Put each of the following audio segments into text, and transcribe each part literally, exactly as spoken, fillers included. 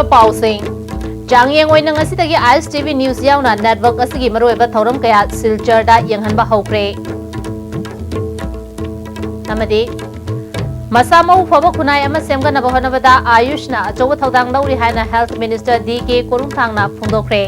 ꯄꯥꯎꯁꯤꯡ꯫ ꯆꯥꯡꯌꯦꯡ ꯑꯣꯏꯅ ꯉꯁꯤꯗꯒꯤ ꯑꯥꯏ ꯑꯦꯁ ꯇꯤ ꯚꯤ ꯅ꯭ꯌꯨꯁ ꯌꯥꯎꯅ ꯅꯦꯠꯋꯥꯔꯛ ꯑꯁꯤꯒꯤ ꯃꯔꯨꯑꯣꯏꯕ ꯊꯧꯔꯝ ꯀꯌꯥ ꯁꯤꯜꯆꯔꯗ ꯌꯦꯡꯍꯟꯕ ꯍꯧꯈ꯭ꯔꯦ꯫ ꯑꯃꯗꯤ ꯃꯁꯥ ꯃꯎ ꯐꯕ ꯈꯨꯟꯅꯥꯏ ꯑꯃ ꯁꯦꯝꯒꯠꯅꯕ ꯍꯣꯠꯅꯕꯗ ꯑꯥꯌꯨꯁꯅ ꯑꯆꯧꯕ ꯊꯧꯗꯥꯡ ꯂꯧꯔꯤ ꯍꯥꯏꯅ ꯍꯦꯜꯊ ꯃꯤꯅꯤꯁꯇꯔ ꯗꯤ ꯀꯦ ꯀꯣꯔꯨꯡꯊꯥꯡꯅ ꯐꯣꯡꯗꯣꯛꯈ꯭ꯔꯦ꯫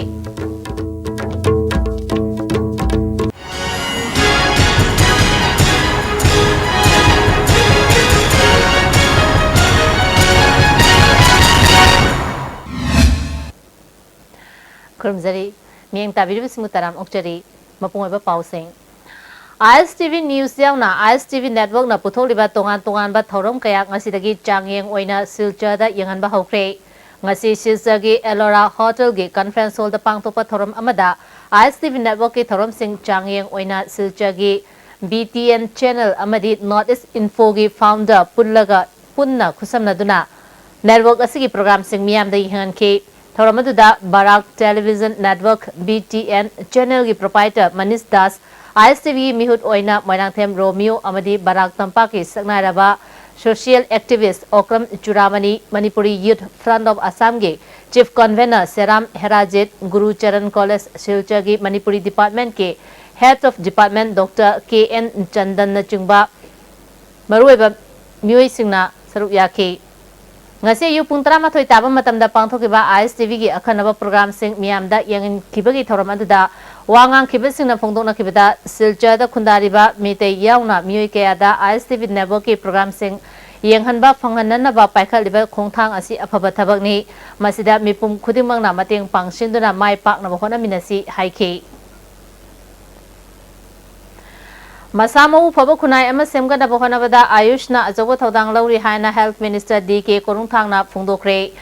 ꯈꯨꯔꯨꯝꯖꯔꯤ꯫ ꯃꯤꯠꯌꯦꯡ ꯇꯥꯕꯤꯔꯤꯕꯁꯤꯡꯕꯨ ꯇꯔꯥꯝ ꯑꯣꯛꯆꯔꯤ꯫ ꯃꯄꯨꯡ ꯑꯣꯏꯕ ꯄꯥꯎꯁꯤꯡ꯫ ꯑꯥꯏ ꯑꯦꯁ ꯇꯤ ꯚꯤ ꯅ꯭ꯌꯨꯁ ꯌꯥꯎꯅ ꯑꯥꯏ ꯑꯦꯁ ꯇꯤ ꯚꯤ ꯅꯦꯠꯋꯥꯔꯛꯅ ꯄꯨꯊꯣꯛꯂꯤꯕ ꯇꯣꯉꯥꯟ ꯇꯣꯉꯥꯟꯕ ꯊꯧꯔꯝ ꯀꯌꯥ ꯉꯁꯤꯗꯒꯤ ꯆꯥꯡꯌꯦꯡ ꯑꯣꯏꯅ ꯁꯤꯜꯆꯔꯗ ꯌꯦꯡꯍꯟꯕ ꯍꯧꯈ꯭ꯔꯦ꯫ ꯉꯁꯤ ꯁꯤꯜꯆꯔꯒꯤ ꯑꯦꯂꯣꯔꯥ ꯍꯣꯇꯦꯜꯒꯤ ꯀꯟꯐ꯭ꯔꯦꯟꯁ ꯍꯣꯜꯗ ꯄꯥꯡꯊꯣꯛꯄ ꯊꯧꯔꯝ ꯑꯃꯗ ꯑꯥꯏ ꯑꯦꯁ ꯇꯤ ꯚꯤ ꯅꯦꯠꯋꯥꯔꯛꯀꯤ ꯊꯧꯔꯝꯁꯤꯡ ꯆꯥꯡꯌꯦꯡ ꯑꯣꯏꯅ ꯁꯤꯜꯆꯔꯒꯤ ꯕꯤ ꯇꯤ ꯑꯦꯟ ꯆꯦꯅꯦꯜ ꯑꯃꯗꯤ ꯅꯣꯔꯠ ꯏꯁ ꯏꯟꯐꯣꯒꯤ ꯐꯥꯎꯟꯗꯔ ꯄꯨꯜꯂꯒ, ꯄꯨꯟꯅ ꯈꯨꯠꯁꯝꯅꯗꯨꯅ ꯅꯦꯠꯋꯥꯔꯛ ꯑꯁꯤꯒꯤ ꯄ꯭ꯔꯣꯒ꯭ꯔꯥꯝꯁꯤꯡ ꯃꯤꯌꯥꯝꯗ ꯌꯦꯡꯍꯟꯈꯤ꯫ ꯊꯧꯔꯝ ꯑꯗꯨꯗ Barak television network, B T N, ꯆꯦꯅꯦꯜꯒꯤ proprietor Manish Das, I S T ꯚꯤꯒꯤ ꯃꯤꯍꯨꯠ ꯑꯣꯏꯅ ꯃꯣꯏꯔꯥꯡꯊꯦꯝ ꯔꯣꯃꯤꯌꯣ ꯑꯃꯗꯤ ꯕꯔꯥꯛ ꯇꯝꯄꯥꯛꯀꯤ ꯁꯛꯅꯥꯏꯔꯕ social activist Okram Churamani, Manipuri youth front of ꯑꯁꯥꯝꯒꯤ chief convenor Seram Herojit, Guru Charan college ꯁꯤꯜꯆꯔꯒꯤ ꯃꯅꯤꯄꯨꯔꯤ ꯗꯤꯄꯥꯔꯠꯃꯦꯟꯠꯀꯤ head of department doctor K N ꯆꯟꯗꯟꯅꯆꯤꯡꯕ ꯃꯔꯨꯑꯣꯏꯕ ꯃꯤꯑꯣꯏꯁꯤꯡꯅ ꯁꯔꯨꯛ ꯌꯥꯈꯤ꯫ ꯉꯁꯤ ꯑꯌꯨꯛ ꯄꯨꯡ ꯇꯔꯥꯃꯥꯊꯣꯏ ꯇꯥꯕ ꯃꯇꯝꯗ ꯄꯥꯡꯊꯣꯛꯈꯤꯕ ꯑꯥꯏ ꯑꯦꯁ ꯇꯤ ꯚꯤꯒꯤ ꯑꯈꯟꯅꯕ ꯄ꯭ꯔꯣꯒ꯭ꯔꯥꯝꯁꯤꯡ ꯃꯤꯌꯥꯝꯗ ꯌꯦꯡꯍꯟꯈꯤꯕꯒꯤ ꯊꯧꯔꯝ ꯑꯗꯨꯗ ꯋꯥ ꯉꯥꯡꯈꯤꯕꯁꯤꯡꯅ ꯐꯣꯡꯗꯣꯛꯅꯈꯤꯕꯗ, ꯁꯤꯜꯆꯔꯗ ꯈꯨꯟꯗꯥꯔꯤꯕ ꯃꯤꯇꯩ ꯌꯥꯎꯅ ꯃꯤꯑꯣꯏ ꯀꯌꯥꯗ ꯑꯥꯏ ꯑꯦꯁ ꯇꯤ ꯚꯤ ꯅꯦꯠꯋꯥꯔꯛꯀꯤ ꯄ꯭ꯔꯣꯒ꯭ꯔꯥꯝꯁꯤꯡ ꯌꯦꯡꯍꯟꯕ ꯐꯪꯍꯟꯅꯅꯕ ꯄꯥꯏꯈꯠꯂꯤꯕ ꯈꯣꯡꯊꯥꯡ ꯑꯁꯤ ꯑꯐꯕ ꯊꯕꯛꯅꯤ꯫ ꯃꯁꯤꯗ ꯃꯤꯄꯨꯝ ꯈꯨꯗꯤꯡꯃꯛꯅ ꯃꯇꯦꯡ ꯄꯥꯡꯁꯤꯟꯗꯨꯅ ꯃꯥꯏ ꯄꯥꯛꯅꯕ ꯍꯣꯠꯅꯃꯤꯟꯅꯁꯤ ꯍꯥꯏꯈꯤ꯫ ꯃꯁꯥ ꯃꯎ ꯐꯕ ꯈꯨꯟꯅꯥꯏ ꯑꯃ ꯁꯦꯝꯒꯠꯅꯕ ꯍꯣꯠꯅꯕꯗ ꯑꯥꯌꯨꯁꯅ ꯑꯆꯧꯕ ꯊꯧꯗꯥꯡ ꯂꯧꯔꯤ ꯍꯥꯏꯅ ꯍꯦꯜꯊ ꯃꯤꯅꯤꯁꯇꯔ ꯗꯤ ꯀꯦ ꯀꯣꯔꯨꯡꯊꯥꯡꯅ ꯐꯣꯡꯗꯣꯛꯈ꯭ꯔꯦ꯫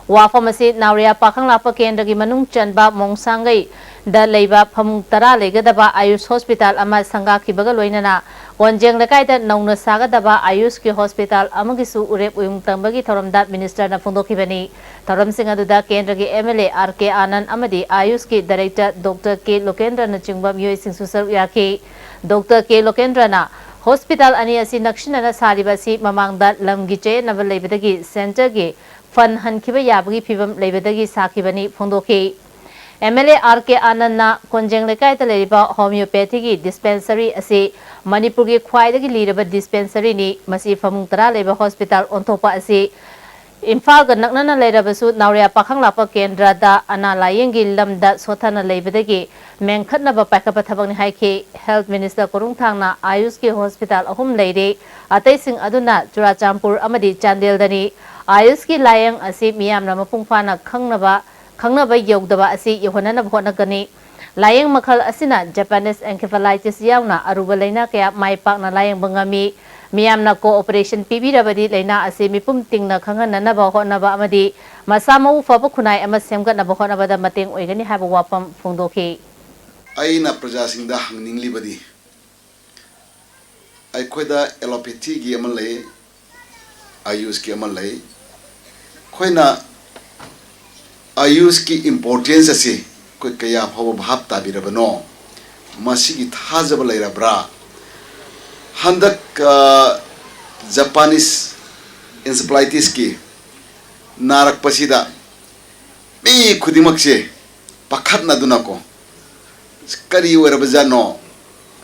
ꯋꯥꯐꯝ ꯑꯁꯤ ꯅꯥꯎꯔꯤꯌꯥ ꯄꯥꯈꯪ ꯂꯥꯛꯄ ꯀꯦꯟꯗ꯭ꯔꯒꯤ ꯃꯅꯨꯡ ꯆꯟꯕ ꯃꯣꯡꯁꯥꯡꯒꯩꯗ ꯂꯩꯕ ꯐꯃꯨꯡ ꯇꯔꯥ ꯂꯩꯒꯗꯕ ꯑꯥꯌꯨꯁ ꯍꯣꯁꯄꯤꯇꯥꯜ ꯑꯃ ꯁꯪꯒꯥꯈꯤꯕꯒ ꯂꯣꯏꯅꯅ ꯀꯣꯟꯖꯦꯡ ꯂꯩꯀꯥꯏꯗ ꯅꯧꯅ ꯁꯥꯒꯗꯕ ꯑꯥꯌꯨꯁꯀꯤ ꯍꯣꯁꯄꯤꯇꯥꯜ ꯑꯃꯒꯤꯁꯨ ꯎꯔꯦꯞ ꯎꯌꯨꯡ ꯇꯪꯕꯒꯤ ꯊꯧꯔꯝꯗ ꯃꯤꯅꯤꯁꯇꯔꯅ ꯐꯣꯡꯗꯣꯛꯈꯤꯕꯅꯤ꯫ ꯊꯧꯔꯝꯁꯤꯡ ꯑꯗꯨꯗ ꯀꯦꯟꯗ꯭ꯔꯒꯤ ꯑꯦꯝ ꯑꯦꯜ ꯑꯦ ꯑꯥꯔ ꯀꯦ ꯑꯥꯅꯟꯗ ꯑꯃꯗꯤ ꯑꯥꯌꯨꯁꯀꯤ ꯗꯥꯏꯔꯦꯛꯇꯔ ꯗꯣꯛꯇꯔ ꯀꯦ ꯂꯣꯀꯦꯟꯗ꯭ꯔꯅꯆꯤꯡꯕ ꯃꯤꯑꯣꯏꯁꯤꯡꯁꯨ ꯁꯔꯨꯛ ꯌꯥꯈꯤ꯫ ꯗꯣꯛꯇꯔ ꯀꯦ ꯂꯣꯀꯦꯟꯗ꯭ꯔꯅ ꯍꯣꯁꯄꯤꯇꯥꯜ ꯑꯅꯤ ꯑꯁꯤ ꯅꯛꯁꯤꯟꯅꯅ ꯁꯥꯔꯤꯕ ꯑꯁꯤ ꯃꯃꯥꯡꯗ ꯂꯝꯒꯤ ꯆꯌꯦꯠꯅꯕ ꯂꯩꯕꯗꯒꯤ ꯁꯦꯟꯇꯔꯒꯤ ꯐꯟ ꯍꯟꯈꯤꯕ ꯌꯥꯕꯒꯤ ꯐꯤꯕꯝ ꯂꯩꯕꯗꯒꯤ ꯁꯥꯈꯤꯕꯅꯤ ꯐꯣꯡꯗꯣꯛꯈꯤ꯫ ꯑꯦꯝ ꯑꯦꯜ ꯑꯦ ꯑꯥꯔ ꯀꯦ ꯑꯥꯅꯟꯅ ꯀꯣꯟꯖꯦꯡ ꯂꯩꯀꯥꯏꯗ ꯂꯩꯔꯤꯕ ꯍꯣꯃꯤꯌꯣꯄꯦꯊꯤꯒꯤ ꯗꯤꯁꯄꯦꯟꯁꯔꯤ ꯑꯁꯤ ꯃꯅꯤꯄꯨꯔꯒꯤ ꯈ꯭ꯋꯥꯏꯗꯒꯤ ꯂꯤꯔꯕ ꯗꯤꯁꯄꯦꯟꯁꯔꯤꯅꯤ꯫ ꯃꯁꯤ ꯐꯃꯨꯡ ꯇꯔꯥ ꯂꯩꯕ ꯍꯣꯁꯄꯤꯇꯥꯜ ꯑꯣꯟꯊꯣꯛꯄ ꯑꯁꯤ ꯏꯝꯐꯥꯜꯒ ꯅꯛꯅꯅ ꯂꯩꯔꯕꯁꯨ ꯅꯥꯎꯔꯤꯌꯥ ꯄꯥꯈꯪꯂꯥꯛꯄ ꯀꯦꯟꯗ꯭ꯔꯗ ꯑꯅꯥ ꯂꯥꯌꯦꯡꯒꯤ ꯂꯝꯗ ꯁꯣꯠꯊꯅ ꯂꯩꯕꯗꯒꯤ ꯃꯦꯟꯈꯠꯅꯕ ꯄꯥꯏꯈꯠꯄ ꯊꯕꯛꯅꯤ ꯍꯥꯏꯈꯤ꯫ ꯍꯦꯜꯊ ꯃꯤꯅꯤꯁꯇꯔ ꯀꯣꯔꯨꯡꯊꯥꯡꯅ ꯑꯥꯌꯨꯁꯀꯤ ꯍꯣꯁꯄꯤꯇꯥꯜ ꯑꯍꯨꯝ ꯂꯩꯔꯤ, ꯑꯇꯩꯁꯤꯡ ꯑꯗꯨꯅ ꯆꯨꯔꯥꯆꯥꯟꯄꯨꯔ ꯑꯃꯗꯤ ꯆꯥꯟꯗꯦꯜꯗꯅꯤ꯫ ꯑꯥꯌꯨꯁꯀꯤ ꯂꯥꯌꯦꯡ ꯑꯁꯤ ꯃꯤꯌꯥꯝꯅ ꯃꯄꯨꯡ ꯐꯥꯅ ꯈꯪꯅꯕ, ꯈꯪꯅꯕ ꯌꯧꯗꯕ ꯑꯁꯤ ꯌꯧꯍꯟꯅꯅꯕ ꯍꯣꯠꯅꯒꯅꯤ꯫ ꯂꯥꯌꯦꯡ ꯃꯈꯜ ꯑꯁꯤꯅ Japanese encephalitis ꯌꯥꯎꯅ ꯑꯔꯨꯕ ꯂꯥꯏꯅꯥ ꯀꯌꯥ ꯃꯥꯏ ꯄꯥꯛꯅ ꯂꯥꯌꯦꯡꯕ ꯉꯝꯃꯤ꯫ ꯃꯤꯌꯥꯝꯅ cooperation ꯄꯤꯕꯤꯔꯕꯗꯤ ꯂꯥꯏꯅꯥ ꯑꯁꯤ ꯃꯤꯄꯨꯝ ꯇꯤꯡꯅ ꯈꯪꯍꯟꯅꯅꯕ ꯍꯣꯠꯅꯕ ꯑꯃꯗꯤ ꯃꯁꯥ ꯃꯎ ꯐꯕ ꯈꯨꯟꯅꯥꯏ ꯑꯃ ꯁꯦꯝꯒꯠꯅꯕ ꯍꯣꯠꯅꯕꯗ ꯃꯇꯦꯡ ꯑꯣꯏꯒꯅꯤ ꯍꯥꯏꯕ ꯋꯥꯐꯝ ꯐꯣꯡꯗꯣꯛꯈꯤ꯫ ꯑꯩꯅ ꯄ꯭ꯔꯖꯥꯁꯤꯡꯗ ꯍꯪꯅꯤꯡꯂꯤꯕꯗꯤ, ꯑꯩꯈꯣꯏꯗ ꯑꯦꯂꯣꯄꯦꯊꯤꯒꯤ ꯑꯃ ꯂꯩ, ꯑꯥꯌꯨꯁꯀꯤ ꯑꯃ ꯂꯩ꯫ ꯑꯩꯈꯣꯏꯅ ꯑꯥꯌꯨꯁꯀꯤ importance ꯑꯁꯤ ꯑꯩꯈꯣꯏ ꯀꯌꯥ ꯐꯥꯎꯕ ꯚꯥꯞ ꯇꯥꯕꯤꯔꯕꯅꯣ? ꯃꯁꯤꯒꯤ ꯊꯥꯖꯕ ꯂꯩꯔꯕ꯭ꯔꯥ? ꯍꯟꯗꯛ, ꯑ, Japanese encephalitisꯀꯤ ꯅꯥꯔꯛꯄꯁꯤꯗ ꯃꯤ ꯈꯨꯗꯤꯡꯃꯛꯁꯦ ꯄꯥꯈꯠꯅꯗꯨꯅꯀꯣ, "ꯀꯔꯤ ꯑꯣꯏꯔꯕꯖꯥꯠꯅꯣ?"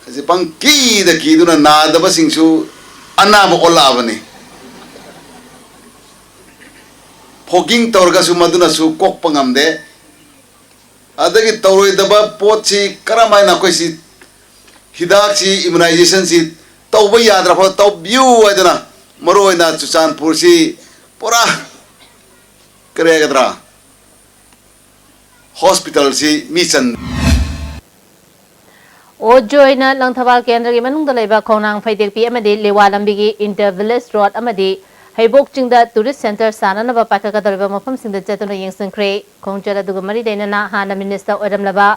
ꯑꯁꯤ ꯄꯪꯀꯤꯗ ꯀꯤꯗꯨꯅ ꯅꯥꯗꯕꯁꯤꯡꯁꯨ ꯑꯅꯥꯕ ꯑꯣꯜꯂꯛꯑꯕꯅꯤ꯫ Fogging ꯇꯧꯔꯒꯁꯨ ꯃꯗꯨꯅꯁꯨ ꯀꯣꯛꯄ ꯉꯝꯗꯦ꯫ ꯑꯗꯒꯤ ꯇꯧꯔꯣꯏꯗꯕ ꯄꯣꯠꯁꯤ ꯀꯔꯝ ꯍꯥꯏꯅ ꯑꯩꯈꯣꯏꯁꯤ ꯍꯤꯗꯥꯛꯁꯤ, immunizationꯁꯤ ꯇꯧꯕ ꯌꯥꯗ꯭ꯔꯐꯥꯎ ꯇꯧꯕꯤꯌꯨ ꯍꯥꯏꯗꯅ, ꯃꯔꯨ ꯑꯣꯏꯅ ꯆꯨꯔꯆꯥꯟꯄꯨꯔꯁꯤ ꯄꯨꯔꯥ ꯀꯔꯤ ꯍꯥꯏꯒꯗ꯭ꯔꯥ, ꯍꯣꯁꯄꯤꯇꯥꯜꯁꯤ ꯃꯤ ꯆꯟ ꯑꯣ ꯖꯣꯏꯅ ꯂꯪꯊꯕꯥꯜ ꯀꯦꯟꯗ꯭ꯔꯒꯤ ꯃꯅꯨꯡꯗ ꯂꯩꯕ ꯈꯣꯡꯅꯥꯡ ꯐꯩꯗꯦꯛꯄꯤ ꯑꯃꯗꯤ ꯂꯤꯋꯥ ꯂꯝꯕꯤꯒꯤ inter village road ꯑꯃꯗꯤ ꯍꯩꯕꯣꯛ ꯆꯤꯡꯗ tourist centre ꯁꯥꯅꯅꯕ ꯄꯥꯏꯈꯠꯀꯗꯧꯔꯤꯕ ꯃꯐꯝꯁꯤꯡꯗ ꯆꯠꯇꯨꯅ ꯌꯦꯡꯁꯤꯟꯈ꯭ꯔꯦ꯫ ꯈꯣꯡꯆꯠ ꯑꯗꯨꯒ ꯃꯔꯤ ꯂꯩꯅꯅ ꯍꯥꯟꯅ ꯃꯤꯅꯤꯁꯇꯔ ꯑꯣꯏꯔꯝꯂꯕ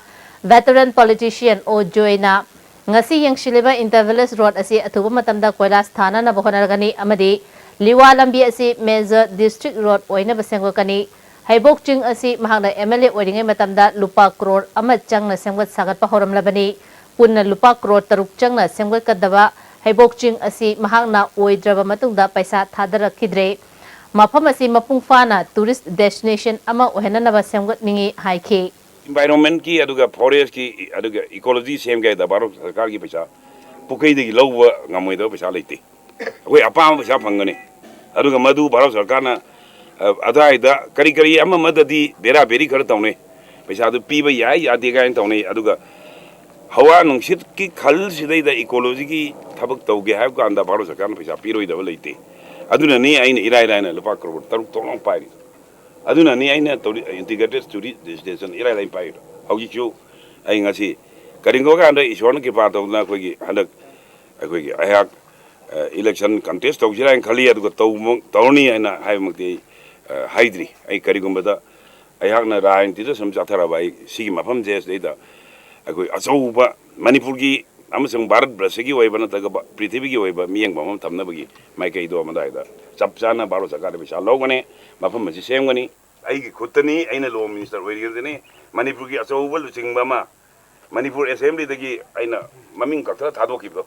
veteran politician ꯑꯣ ꯖꯣꯏꯅ ꯉꯁꯤ ꯌꯦꯡꯁꯤꯜꯂꯤꯕ inter village road ꯑꯁꯤ ꯑꯊꯨꯕ ꯃꯇꯝꯗ ꯀꯣꯏꯂꯥꯁ ꯊꯥꯅꯅꯕ ꯍꯣꯠꯅꯔꯒꯅꯤ ꯑꯃꯗꯤ ꯂꯤꯋꯥ ꯂꯝꯕꯤ ꯑꯁꯤ major district road ꯑꯣꯏꯅꯕ ꯁꯦꯝꯒꯠꯀꯅꯤ꯫ ꯍꯩꯕꯣꯛ ꯆꯤꯡ ꯑꯁꯤ ꯃꯍꯥꯛꯅ ꯑꯦꯝ ꯑꯦꯜ ꯑꯦ ꯑꯣꯏꯔꯤꯉꯩ ꯃꯇꯝꯗ ꯂꯨꯄꯥ ꯀ꯭ꯔꯣꯔ ꯑꯃ ꯆꯪꯅ ꯁꯦꯝꯒꯠ ꯁꯥꯒꯠꯄ ꯍꯧꯔꯝꯂꯕꯅꯤ꯫ ꯄꯨꯟꯅ ꯂꯨꯄꯥ ꯀ꯭ꯔꯣꯔ ꯇꯔꯨꯛ ꯆꯪꯅ ꯁꯦꯝꯒꯠꯀꯗꯕ ꯍꯩꯕꯣꯛ ꯆꯤꯡ ꯑꯁꯤ ꯃꯍꯥꯛꯅ ꯑꯣꯏꯗ꯭ꯔꯕ ꯃꯇꯨꯡꯗ ꯄꯩꯁꯥ ꯊꯥꯗꯔꯛꯈꯤꯗ꯭ꯔꯦ꯫ ꯃꯐꯝ ꯑꯁꯤ ꯃꯄꯨꯡ ꯐꯥꯅ tourist destination ꯑꯃ ꯑꯣꯏꯍꯟꯅꯅꯕ ꯁꯦꯝꯒꯠꯅꯤꯡꯏ ꯍꯥꯏꯈꯤ꯫ Environmentꯀꯤ ꯑꯗꯨꯒ forestꯀꯤ ꯑꯗꯨꯒ ecology ꯁꯦꯝꯒꯦ ꯍꯥꯏꯗ ꯚꯥꯔꯠ ꯁꯔꯀꯥꯔꯒꯤ ꯄꯩꯁꯥ ꯄꯨꯈꯩꯗꯒꯤ ꯂꯧꯕ ꯉꯝꯃꯣꯏꯗꯕ ꯄꯩꯁꯥ ꯂꯩꯇꯦ꯫ ꯑꯩꯈꯣꯏ ꯑꯄꯥꯝꯕ ꯄꯩꯁꯥ ꯐꯪꯒꯅꯤ꯫ ꯑꯗꯨꯒ ꯃꯗꯨ ꯚꯥꯔꯠ ꯁꯔꯀꯥꯔꯅ, ꯑ, ꯑꯗꯨꯋꯥꯏꯗ ꯀꯔꯤ ꯀꯔꯤ ꯑꯃ ꯑꯃꯗꯗꯤ ꯕꯦꯔꯥ ꯕꯦꯔꯤ ꯈꯔ ꯇꯧꯅꯩ꯫ ꯄꯩꯁꯥꯗꯨ ꯄꯤꯕ ꯌꯥꯏ ꯌꯥꯗꯦ ꯀꯥꯏꯅ ꯇꯧꯅꯩ꯫ ꯑꯗꯨꯒ ꯍꯋꯥ ꯅꯨꯡꯁꯤꯠꯀꯤ ꯈꯜꯁꯤꯗꯩꯗ ecologyꯒꯤ ꯊꯕꯛ ꯇꯧꯒꯦ ꯍꯥꯏꯕ ꯀꯥꯟꯗ ꯚꯥꯔꯠ ꯁꯔꯀꯥꯔꯅ ꯄꯩꯁꯥ ꯄꯤꯔꯣꯏꯗꯕ ꯂꯩꯇꯦ꯫ ꯑꯗꯨꯅꯅꯤ ꯑꯩꯅ ꯏꯔꯥꯏ ꯂꯥꯏꯅ ꯂꯨꯄꯥ ꯀ꯭ꯔꯣꯔ ꯇꯔꯨꯛ ꯇꯣꯛꯂꯥꯎ ꯄꯥꯏꯔꯤꯗꯣ꯫ ꯑꯗꯨꯅꯅꯤ ꯑꯩꯅ ꯇꯧꯔꯤ, integrated tourist destination ꯏꯔꯥꯏ ꯂꯥꯏꯅ ꯄꯥꯏꯔꯤꯗꯣ꯫ ꯍꯧꯖꯤꯛꯁꯨ ꯑꯩ ꯉꯁꯤ ꯀꯔꯤꯒꯨꯝꯕ ꯀꯥꯟꯗ ꯏꯁꯣꯔꯅ ꯀ꯭ꯔꯤꯄꯥ ꯇꯧꯗꯅ ꯑꯩꯈꯣꯏꯒꯤ ꯍꯟꯗꯛ ꯑꯩꯈꯣꯏꯒꯤ ꯑꯩꯍꯥꯛ, ꯑ, election contest ꯇꯧꯁꯤꯔꯥ ꯍꯥꯏꯅ ꯈꯜꯂꯤ, ꯑꯗꯨꯒ ꯇꯧꯕ-, ꯇꯧꯔꯅꯤ ꯍꯥꯏꯅ ꯍꯥꯏꯕꯃꯛꯇꯤ ꯑꯩ, ꯑ, ꯍꯥꯏꯗ꯭ꯔꯤ꯫ ꯑꯩ ꯀꯔꯤꯒꯨꯝꯕꯗ ꯑꯩꯍꯥꯛꯅ ꯔꯥꯖꯅꯤꯇꯤꯗ ꯁꯨꯝ ꯆꯠꯊꯔꯕ ꯑꯩ ꯁꯤꯒꯤ ꯃꯐꯝꯁꯦ ꯁꯤꯗꯩꯗ ꯑꯩꯈꯣꯏ ꯑꯆꯧꯕ ꯃꯅꯤꯄꯨꯔꯒꯤ ꯑꯃꯁꯨꯡ ꯚꯥꯔꯠ ꯕ꯭ꯔꯁꯁꯤꯒꯤ ꯑꯣꯏꯕ ꯅꯠꯇ꯭ꯔꯒ ꯄ꯭ꯔꯤꯊꯤꯕꯤꯒꯤ ꯑꯣꯏꯕ ꯃꯤꯠꯌꯦꯡꯐꯝ ꯑꯃ ꯊꯝꯅꯕꯒꯤ ꯃꯥꯏꯀꯩꯗꯣ ꯃꯗꯥꯏꯗ ꯆꯞ ꯆꯥꯅ ꯚꯥꯔꯠ ꯁꯔꯀꯥꯔꯗ ꯄꯩꯁꯥ ꯂꯧꯒꯅꯤ, ꯃꯐꯝ ꯑꯁꯤ ꯁꯦꯝꯒꯅꯤ꯫ ꯑꯩꯒꯤ ꯈꯨꯠꯇꯅꯤ, ꯑꯩꯅ law minister ꯑꯣꯏꯔꯤꯉꯩꯗꯅꯤ ꯃꯅꯤꯄꯨꯔꯒꯤ ꯑꯆꯧꯕ ꯂꯨꯆꯤꯡꯕ ꯑꯃ ꯃꯅꯤꯄꯨꯔ assemblyꯗꯒꯤ ꯑꯩꯅ ꯃꯃꯤꯡ ꯀꯛꯊꯠꯂ ꯊꯥꯗꯣꯛꯈꯤꯕꯗꯣ꯫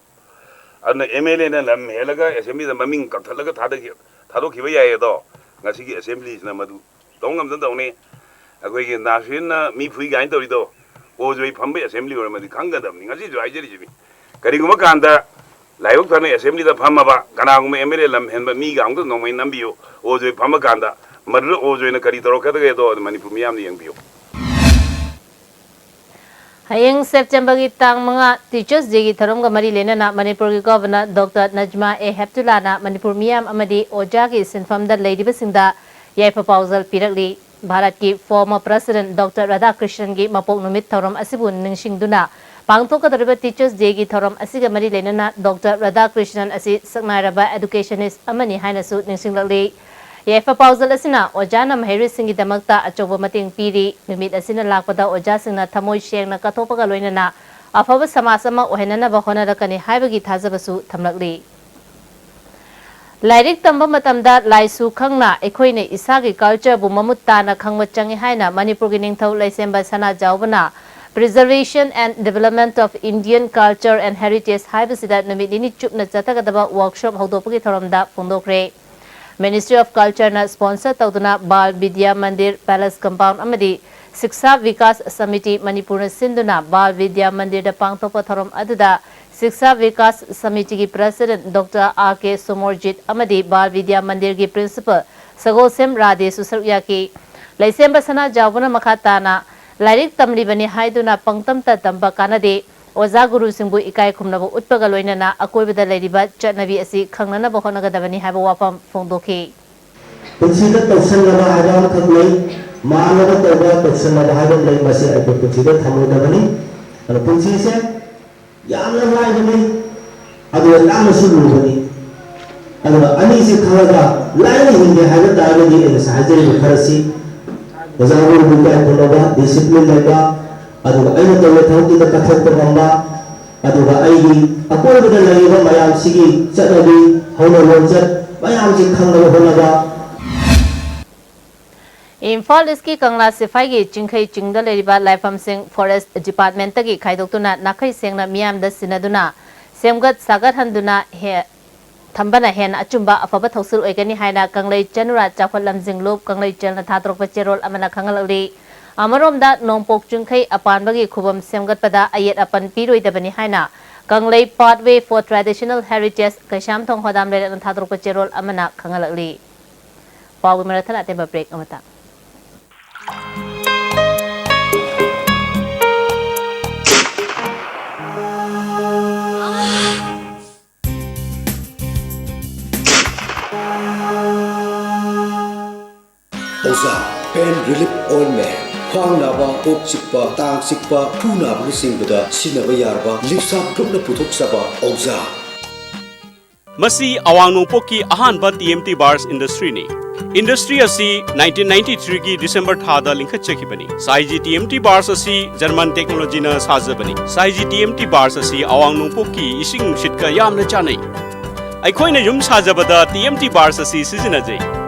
ꯑꯗꯨꯅ MLAꯅ ꯂꯝ ꯍꯦꯜꯂꯒ assemblyꯗ ꯃꯃꯤꯡ ꯀꯛꯊꯠꯂꯒ ꯊꯥꯗꯈꯤ-, ꯊꯥꯗꯣꯛꯈꯤꯕ ꯌꯥꯏ, ꯑꯗꯣ ꯉꯁꯤꯒꯤ assemblyꯁꯤꯅ ꯃꯗꯨ ꯇꯧ ꯉꯝꯗꯅ ꯇꯧꯅꯤ꯫ ꯑꯩꯈꯣꯏꯒꯤ ꯅꯥꯁꯔꯤꯟꯅ ꯃꯤ ꯐꯨꯏ ꯀꯥꯏꯅ ꯇꯧꯔꯤꯗꯣ ꯑꯣꯖꯣꯏ ꯐꯝꯕꯩ assembly ꯑꯣꯏꯔꯝꯃꯗꯤ ꯈꯪꯒꯗꯕꯅꯤ꯫ ꯉꯁꯤꯁꯨ ꯍꯥꯏꯖꯔꯤꯁꯤꯅꯤ, ꯀꯔꯤꯒꯨꯝꯕ ꯀꯥꯟꯗ ꯂꯥꯏꯕꯛ ꯐꯅ assemblyꯗ ꯐꯝꯃꯕ ꯀꯅꯥꯒꯨꯝꯕ MLA ꯂꯝ ꯍꯦꯟꯕ ꯃꯤꯒ ꯑꯃꯨꯛꯇ ꯅꯣꯡꯃꯩ ꯅꯝꯕꯤꯌꯨ, ꯑꯣꯖꯣꯏ ꯐꯝꯕ ꯀꯥꯟꯗ ꯃꯗꯨꯗ ꯑꯣꯖꯣꯏꯅ ꯀꯔꯤ ꯇꯧꯔꯛꯀꯗꯒꯦꯗꯣ ꯑꯗꯨ ꯃꯅꯤꯄꯨꯔ ꯃꯤꯌꯥꯝꯅ ꯌꯦꯡꯕꯤꯌꯨ꯫ ꯍꯌꯦꯡ Septemberꯒꯤ ꯇꯥꯡ ꯃꯉꯥ Teachers Dayꯒꯤ ꯊꯧꯔꯝꯒ ꯃꯔꯤ ꯂꯩꯅꯅ ꯃꯅꯤꯄꯨꯔꯒꯤ Governor Doctor Najma A Heptullahꯅ Manipur ꯃꯤꯌꯥꯝ ꯑꯃꯗꯤ ꯑꯣꯖꯥꯒꯤ ꯁꯤꯟꯐꯝꯗ ꯂꯩꯔꯤꯕꯁꯤꯡꯗ ꯌꯥꯏꯐ ꯄꯥꯎꯖꯦꯜ ꯄꯤꯔꯛꯂꯤ꯫ ꯚꯥꯔꯠꯀꯤ former President Doctor ꯔꯥꯙꯥꯀ꯭ꯔꯤꯁꯅꯟꯒꯤ ꯃꯄꯣꯛ ꯅꯨꯃꯤꯠ ꯊꯧꯔꯝ ꯑꯁꯤꯕꯨ ꯅꯤꯡꯁꯤꯡꯗꯨꯅ ꯄꯥꯡꯊꯣꯛꯀꯗꯧꯔꯤꯕ Teachers Dayꯒꯤ ꯊꯧꯔꯝ ꯑꯁꯤꯒ ꯃꯔꯤ ꯂꯩꯅꯅ Doctor ꯔꯥꯙꯥꯀ꯭ꯔꯤꯁꯅꯟ ꯑꯁꯤ ꯁꯛꯅꯥꯏꯔꯕ educationist ꯑꯃꯅꯤ ꯍꯥꯏꯅꯁꯨ ꯅꯤꯡꯁꯤꯡꯂꯛꯂꯤ꯫ ꯌꯥꯏꯐ ꯄꯥꯎꯖꯦꯜ ꯑꯁꯤꯅ ꯑꯣꯖꯥꯅ ꯃꯍꯩꯔꯣꯏꯁꯤꯡꯒꯤꯗꯃꯛꯇ ꯑꯆꯧꯕ ꯃꯇꯦꯡ ꯄꯤꯔꯤ꯫ ꯅꯨꯃꯤꯠ ꯑꯁꯤꯅ ꯂꯥꯛꯄꯗ ꯑꯣꯖꯥꯁꯤꯡꯅ ꯊꯃꯣꯏ ꯁꯦꯡꯅ ꯀꯠꯊꯣꯛꯄꯒ ꯂꯣꯏꯅꯅ ꯑꯐꯕ ꯁꯃꯥꯖ ꯑꯃ ꯑꯣꯏꯍꯟꯅꯅꯕ ꯍꯣꯠꯅꯔꯛꯀꯅꯤ ꯍꯥꯏꯕꯒꯤ ꯊꯥꯖꯕꯁꯨ ꯊꯝꯂꯛꯂꯤ꯫ ꯂꯥꯏꯔꯤꯛ ꯇꯝꯕ ꯃꯇꯝꯗ ꯂꯥꯏꯁꯨ ꯈꯪꯅ ꯑꯩꯈꯣꯏꯅ ꯏꯁꯥꯒꯤ cultureꯕꯨ ꯃꯃꯨꯠ ꯇꯥꯅ ꯈꯪꯕ ꯆꯪꯏ ꯍꯥꯏꯅ ꯃꯅꯤꯄꯨꯔꯒꯤ ꯅꯤꯡꯊꯧ ꯂꯩꯁꯦꯝꯕ ꯁꯅꯥꯖꯥꯎꯕꯅ Preservation and Development of Indian Culture and Heritage ꯍꯥꯏꯕꯁꯤꯗ ꯅꯨꯃꯤꯠ ꯅꯤꯅꯤ ꯆꯨꯞꯅ ꯆꯠꯊꯒꯗꯕ workshop ꯍꯧꯗꯣꯛꯄꯒꯤ ꯊꯧꯔꯝꯗ ꯐꯣꯡꯗꯣꯛꯈ꯭ꯔꯦ꯫ Ministry of Culture ꯅ sponsor ꯇꯧꯗꯨꯅ ꯕꯥꯜ ꯕꯤꯗ꯭ꯌꯥ ꯃꯟꯗꯤꯔ, Palace Compound ꯑꯃꯗꯤ ꯁꯤꯛꯁꯥ ꯚꯤꯀꯥꯁ ꯁꯃꯤꯇꯤ ꯃꯅꯤꯄꯨꯔꯅ ꯁꯤꯟꯗꯨꯅ ꯕꯥꯜ ꯕꯤꯗ꯭ꯌꯥ ꯃꯟꯗꯤꯔꯗ ꯄꯥꯡꯊꯣꯛꯄ ꯊꯧꯔꯝ ꯑꯗꯨꯗ ꯁꯤꯛꯁꯥ Vikas ꯁꯃꯤꯇꯤꯒꯤ President Doctor R K Somorjit ꯑꯃꯗꯤ ꯕꯥꯜ ꯕꯤꯗ꯭ꯌꯥ ꯃꯟꯗꯤꯔꯒꯤ Principal ꯁꯒꯣꯜꯁꯦꯝ ꯔꯥꯙꯦꯁꯨ ꯁꯔꯨꯛ ꯌꯥꯈꯤ꯫ ꯂꯩꯁꯦꯝꯕ ꯁꯅꯥꯖꯥꯎꯕꯅ ꯃꯈꯥ ꯇꯥꯅ ꯂꯥꯏꯔꯤꯛ ꯇꯝꯂꯤꯕꯅꯤ ꯍꯥꯏꯗꯨꯅ ꯄꯪꯇꯝꯇ ꯇꯝꯕ ꯀꯥꯟꯅꯗꯦ꯫ ꯑꯣꯖꯥ ꯒꯨꯔꯨꯁꯤꯡꯕꯨ ꯏꯀꯥꯏ ꯈꯨꯝꯅꯕ ꯎꯠꯄꯒ ꯂꯣꯏꯅꯅ ꯑꯀꯣꯏꯕꯗ ꯂꯩꯔꯤꯕ ꯆꯠꯅꯕꯤ ꯑꯁꯤ ꯈꯪꯅꯅꯕ ꯍꯣꯠꯅꯒꯗꯕꯅꯤ ꯍꯥꯏꯕ ꯋꯥꯐꯝ ꯐꯣꯡꯗꯣꯛꯈꯤ꯫ ꯄꯨꯟꯁꯤꯗ ꯇꯧꯁꯟꯅꯕ ꯍꯥꯏꯕ ꯑꯃꯈꯛ ꯂꯩ, ꯃꯥꯟꯅꯕ ꯇꯧꯕ, ꯇꯧꯁꯟꯅꯕ ꯍꯥꯏꯕ ꯑꯃ ꯂꯩ꯫ ꯃꯁꯤ ꯑꯩꯈꯣꯏ ꯄꯨꯟꯁꯤꯗ ꯊꯝꯃꯣꯏꯗꯕꯅꯤ꯫ ꯑꯗꯣ ꯄꯨꯟꯁꯤꯁꯦ ꯌꯥꯝꯅ ꯂꯥꯏꯕꯅꯤ, ꯑꯗꯨꯒ ꯌꯥꯝꯅꯁꯨ ꯂꯨꯕꯅꯤ꯫ ꯑꯗꯨꯒ ꯑꯅꯤꯁꯤ ꯈꯪꯉꯒ ꯂꯥꯏꯅ ꯍꯤꯡꯒꯦ ꯍꯥꯏꯕ ꯇꯥꯔꯒꯗꯤ ꯑꯩ ꯉꯁꯥꯏ ꯍꯥꯏꯖꯔꯤꯕ ꯈꯔꯁꯤ, ꯑꯣꯖꯥ ꯒꯨꯔꯨꯕꯨ ꯏꯀꯥꯏ ꯈꯨꯝꯅꯕ, discipline ꯂꯩꯕ, ꯑꯗꯨꯒ ꯑꯩꯅ ꯇꯧꯔꯤꯕ ꯊꯕꯛꯇꯨꯗ ꯀꯠꯊꯣꯛꯄ ꯉꯝꯕ, ꯑꯗꯨꯒ ꯑꯩꯒꯤ ꯑꯀꯣꯏꯕꯗ ꯂꯩꯔꯤꯕ ꯃꯌꯥꯝꯁꯤꯒꯤ ꯆꯠꯅꯕꯤ, ꯍꯧꯅ ꯂꯣꯟꯆꯠ ꯃꯌꯥꯝꯁꯤ ꯈꯪꯅꯕ ꯍꯣꯠꯅꯕ꯫ ꯏꯝꯐꯥꯜ ꯏꯁꯀꯤ ꯀꯪꯂꯥ ꯁꯤꯐꯥꯏꯒꯤ ꯆꯤꯡꯈꯩ ꯆꯤꯡꯗ ꯂꯩꯔꯤꯕ ꯂꯥꯏꯐꯝꯁꯤꯡ Forest Department ꯇꯒꯤ ꯈꯥꯏꯗꯣꯛꯇꯨꯅ ꯅꯥꯈꯩ ꯁꯦꯡꯅ ꯃꯤꯌꯥꯝꯗ ꯁꯤꯟꯅꯗꯨꯅ ꯁꯦꯝꯒꯠ ꯁꯥꯒꯠꯍꯟꯗꯨꯅ ꯍꯦ-, ꯊꯝꯕꯅ ꯍꯦꯟꯅ ꯑꯆꯨꯝꯕ ꯑꯐꯕ ꯊꯧꯁꯤꯜ ꯑꯣꯏꯒꯅꯤ ꯍꯥꯏꯅ ꯀꯪꯂꯩ ꯆꯅꯨꯔꯥ ꯆꯥꯎꯈꯠ ꯂꯝꯖꯤꯡ ꯂꯨꯞ ꯀꯪꯂꯩ ꯆꯦꯜꯅ ꯊꯥꯗꯣꯔꯛꯄ ꯆꯦꯔꯣꯜ ꯑꯃꯅ ꯈꯪꯍꯜꯂꯛꯂꯤ꯫ ꯑꯃꯔꯣꯝꯗ ꯅꯣꯡꯄꯣꯛ ꯆꯤꯡꯈꯩ ꯑꯄꯥꯟꯕꯒꯤ ꯈꯨꯕꯝ ꯁꯦꯝꯒꯠꯄꯗ ꯑꯌꯦꯠ ꯑꯄꯟ ꯄꯤꯔꯣꯏꯗꯕꯅꯤ ꯍꯥꯏꯅ ꯀꯪꯂꯩ Pathway for Traditional Heritage Keishamthong ꯍꯣꯗꯥꯝ ꯂꯩꯔꯛꯅ ꯊꯥꯗꯣꯔꯛꯄ ꯆꯦꯔꯣꯜ ꯑꯃꯅ ꯈꯪꯍꯜꯂꯛꯂꯤ꯫ ꯄꯥꯎꯒꯤ ꯃꯔꯛ ꯊꯠꯅ ꯑꯇꯦꯟꯕ break ꯑꯃꯇ꯫ ꯑꯣꯖꯥ, Pain Relief Ointment, ꯈ꯭ꯋꯥꯡ ꯅꯥꯕ, ꯀꯣꯛ ꯆꯤꯛꯄ, ꯇꯥꯡ ꯆꯤꯛꯄ, ꯈꯨ ꯅꯥꯕꯅꯆꯤꯡꯕꯗ ꯁꯤꯖꯤꯟꯅꯕ ꯌꯥꯔꯕ ꯂꯤꯞꯁꯥꯞ ꯒ꯭ꯔꯨꯞꯅ ꯄꯨꯊꯣꯛꯆꯕ ꯑꯣꯖꯥ꯫ ꯃꯁꯤ ꯑꯋꯥꯡ ꯅꯣꯡꯄꯣꯛꯀꯤ ꯑꯍꯥꯟꯕ T M T Bars Industry ꯅꯤ꯫ Industry ꯑꯁꯤ nineteen ninety three ꯒꯤ December ꯊꯥꯗ ꯂꯤꯡꯈꯠꯆꯈꯤꯕꯅꯤ꯫ ꯁꯥꯏꯖꯤ T M T Bars ꯑꯁꯤ German technology ꯅ ꯁꯥꯖꯕꯅꯤ꯫ ꯁꯥꯏꯖꯤ T M T Bars ꯑꯁꯤ ꯑꯋꯥꯡ ꯅꯣꯡꯄꯣꯛꯀꯤ ꯏꯁꯤꯡ ꯅꯨꯡꯁꯤꯠꯀ ꯌꯥꯝꯅ ꯆꯥꯟꯅꯩ꯫ ꯑꯩꯈꯣꯏꯅ ꯌꯨꯝ ꯁꯥꯖꯕꯗ T M T Bars ꯑꯁꯤ ꯁꯤꯖꯤꯟꯅꯖꯩ꯫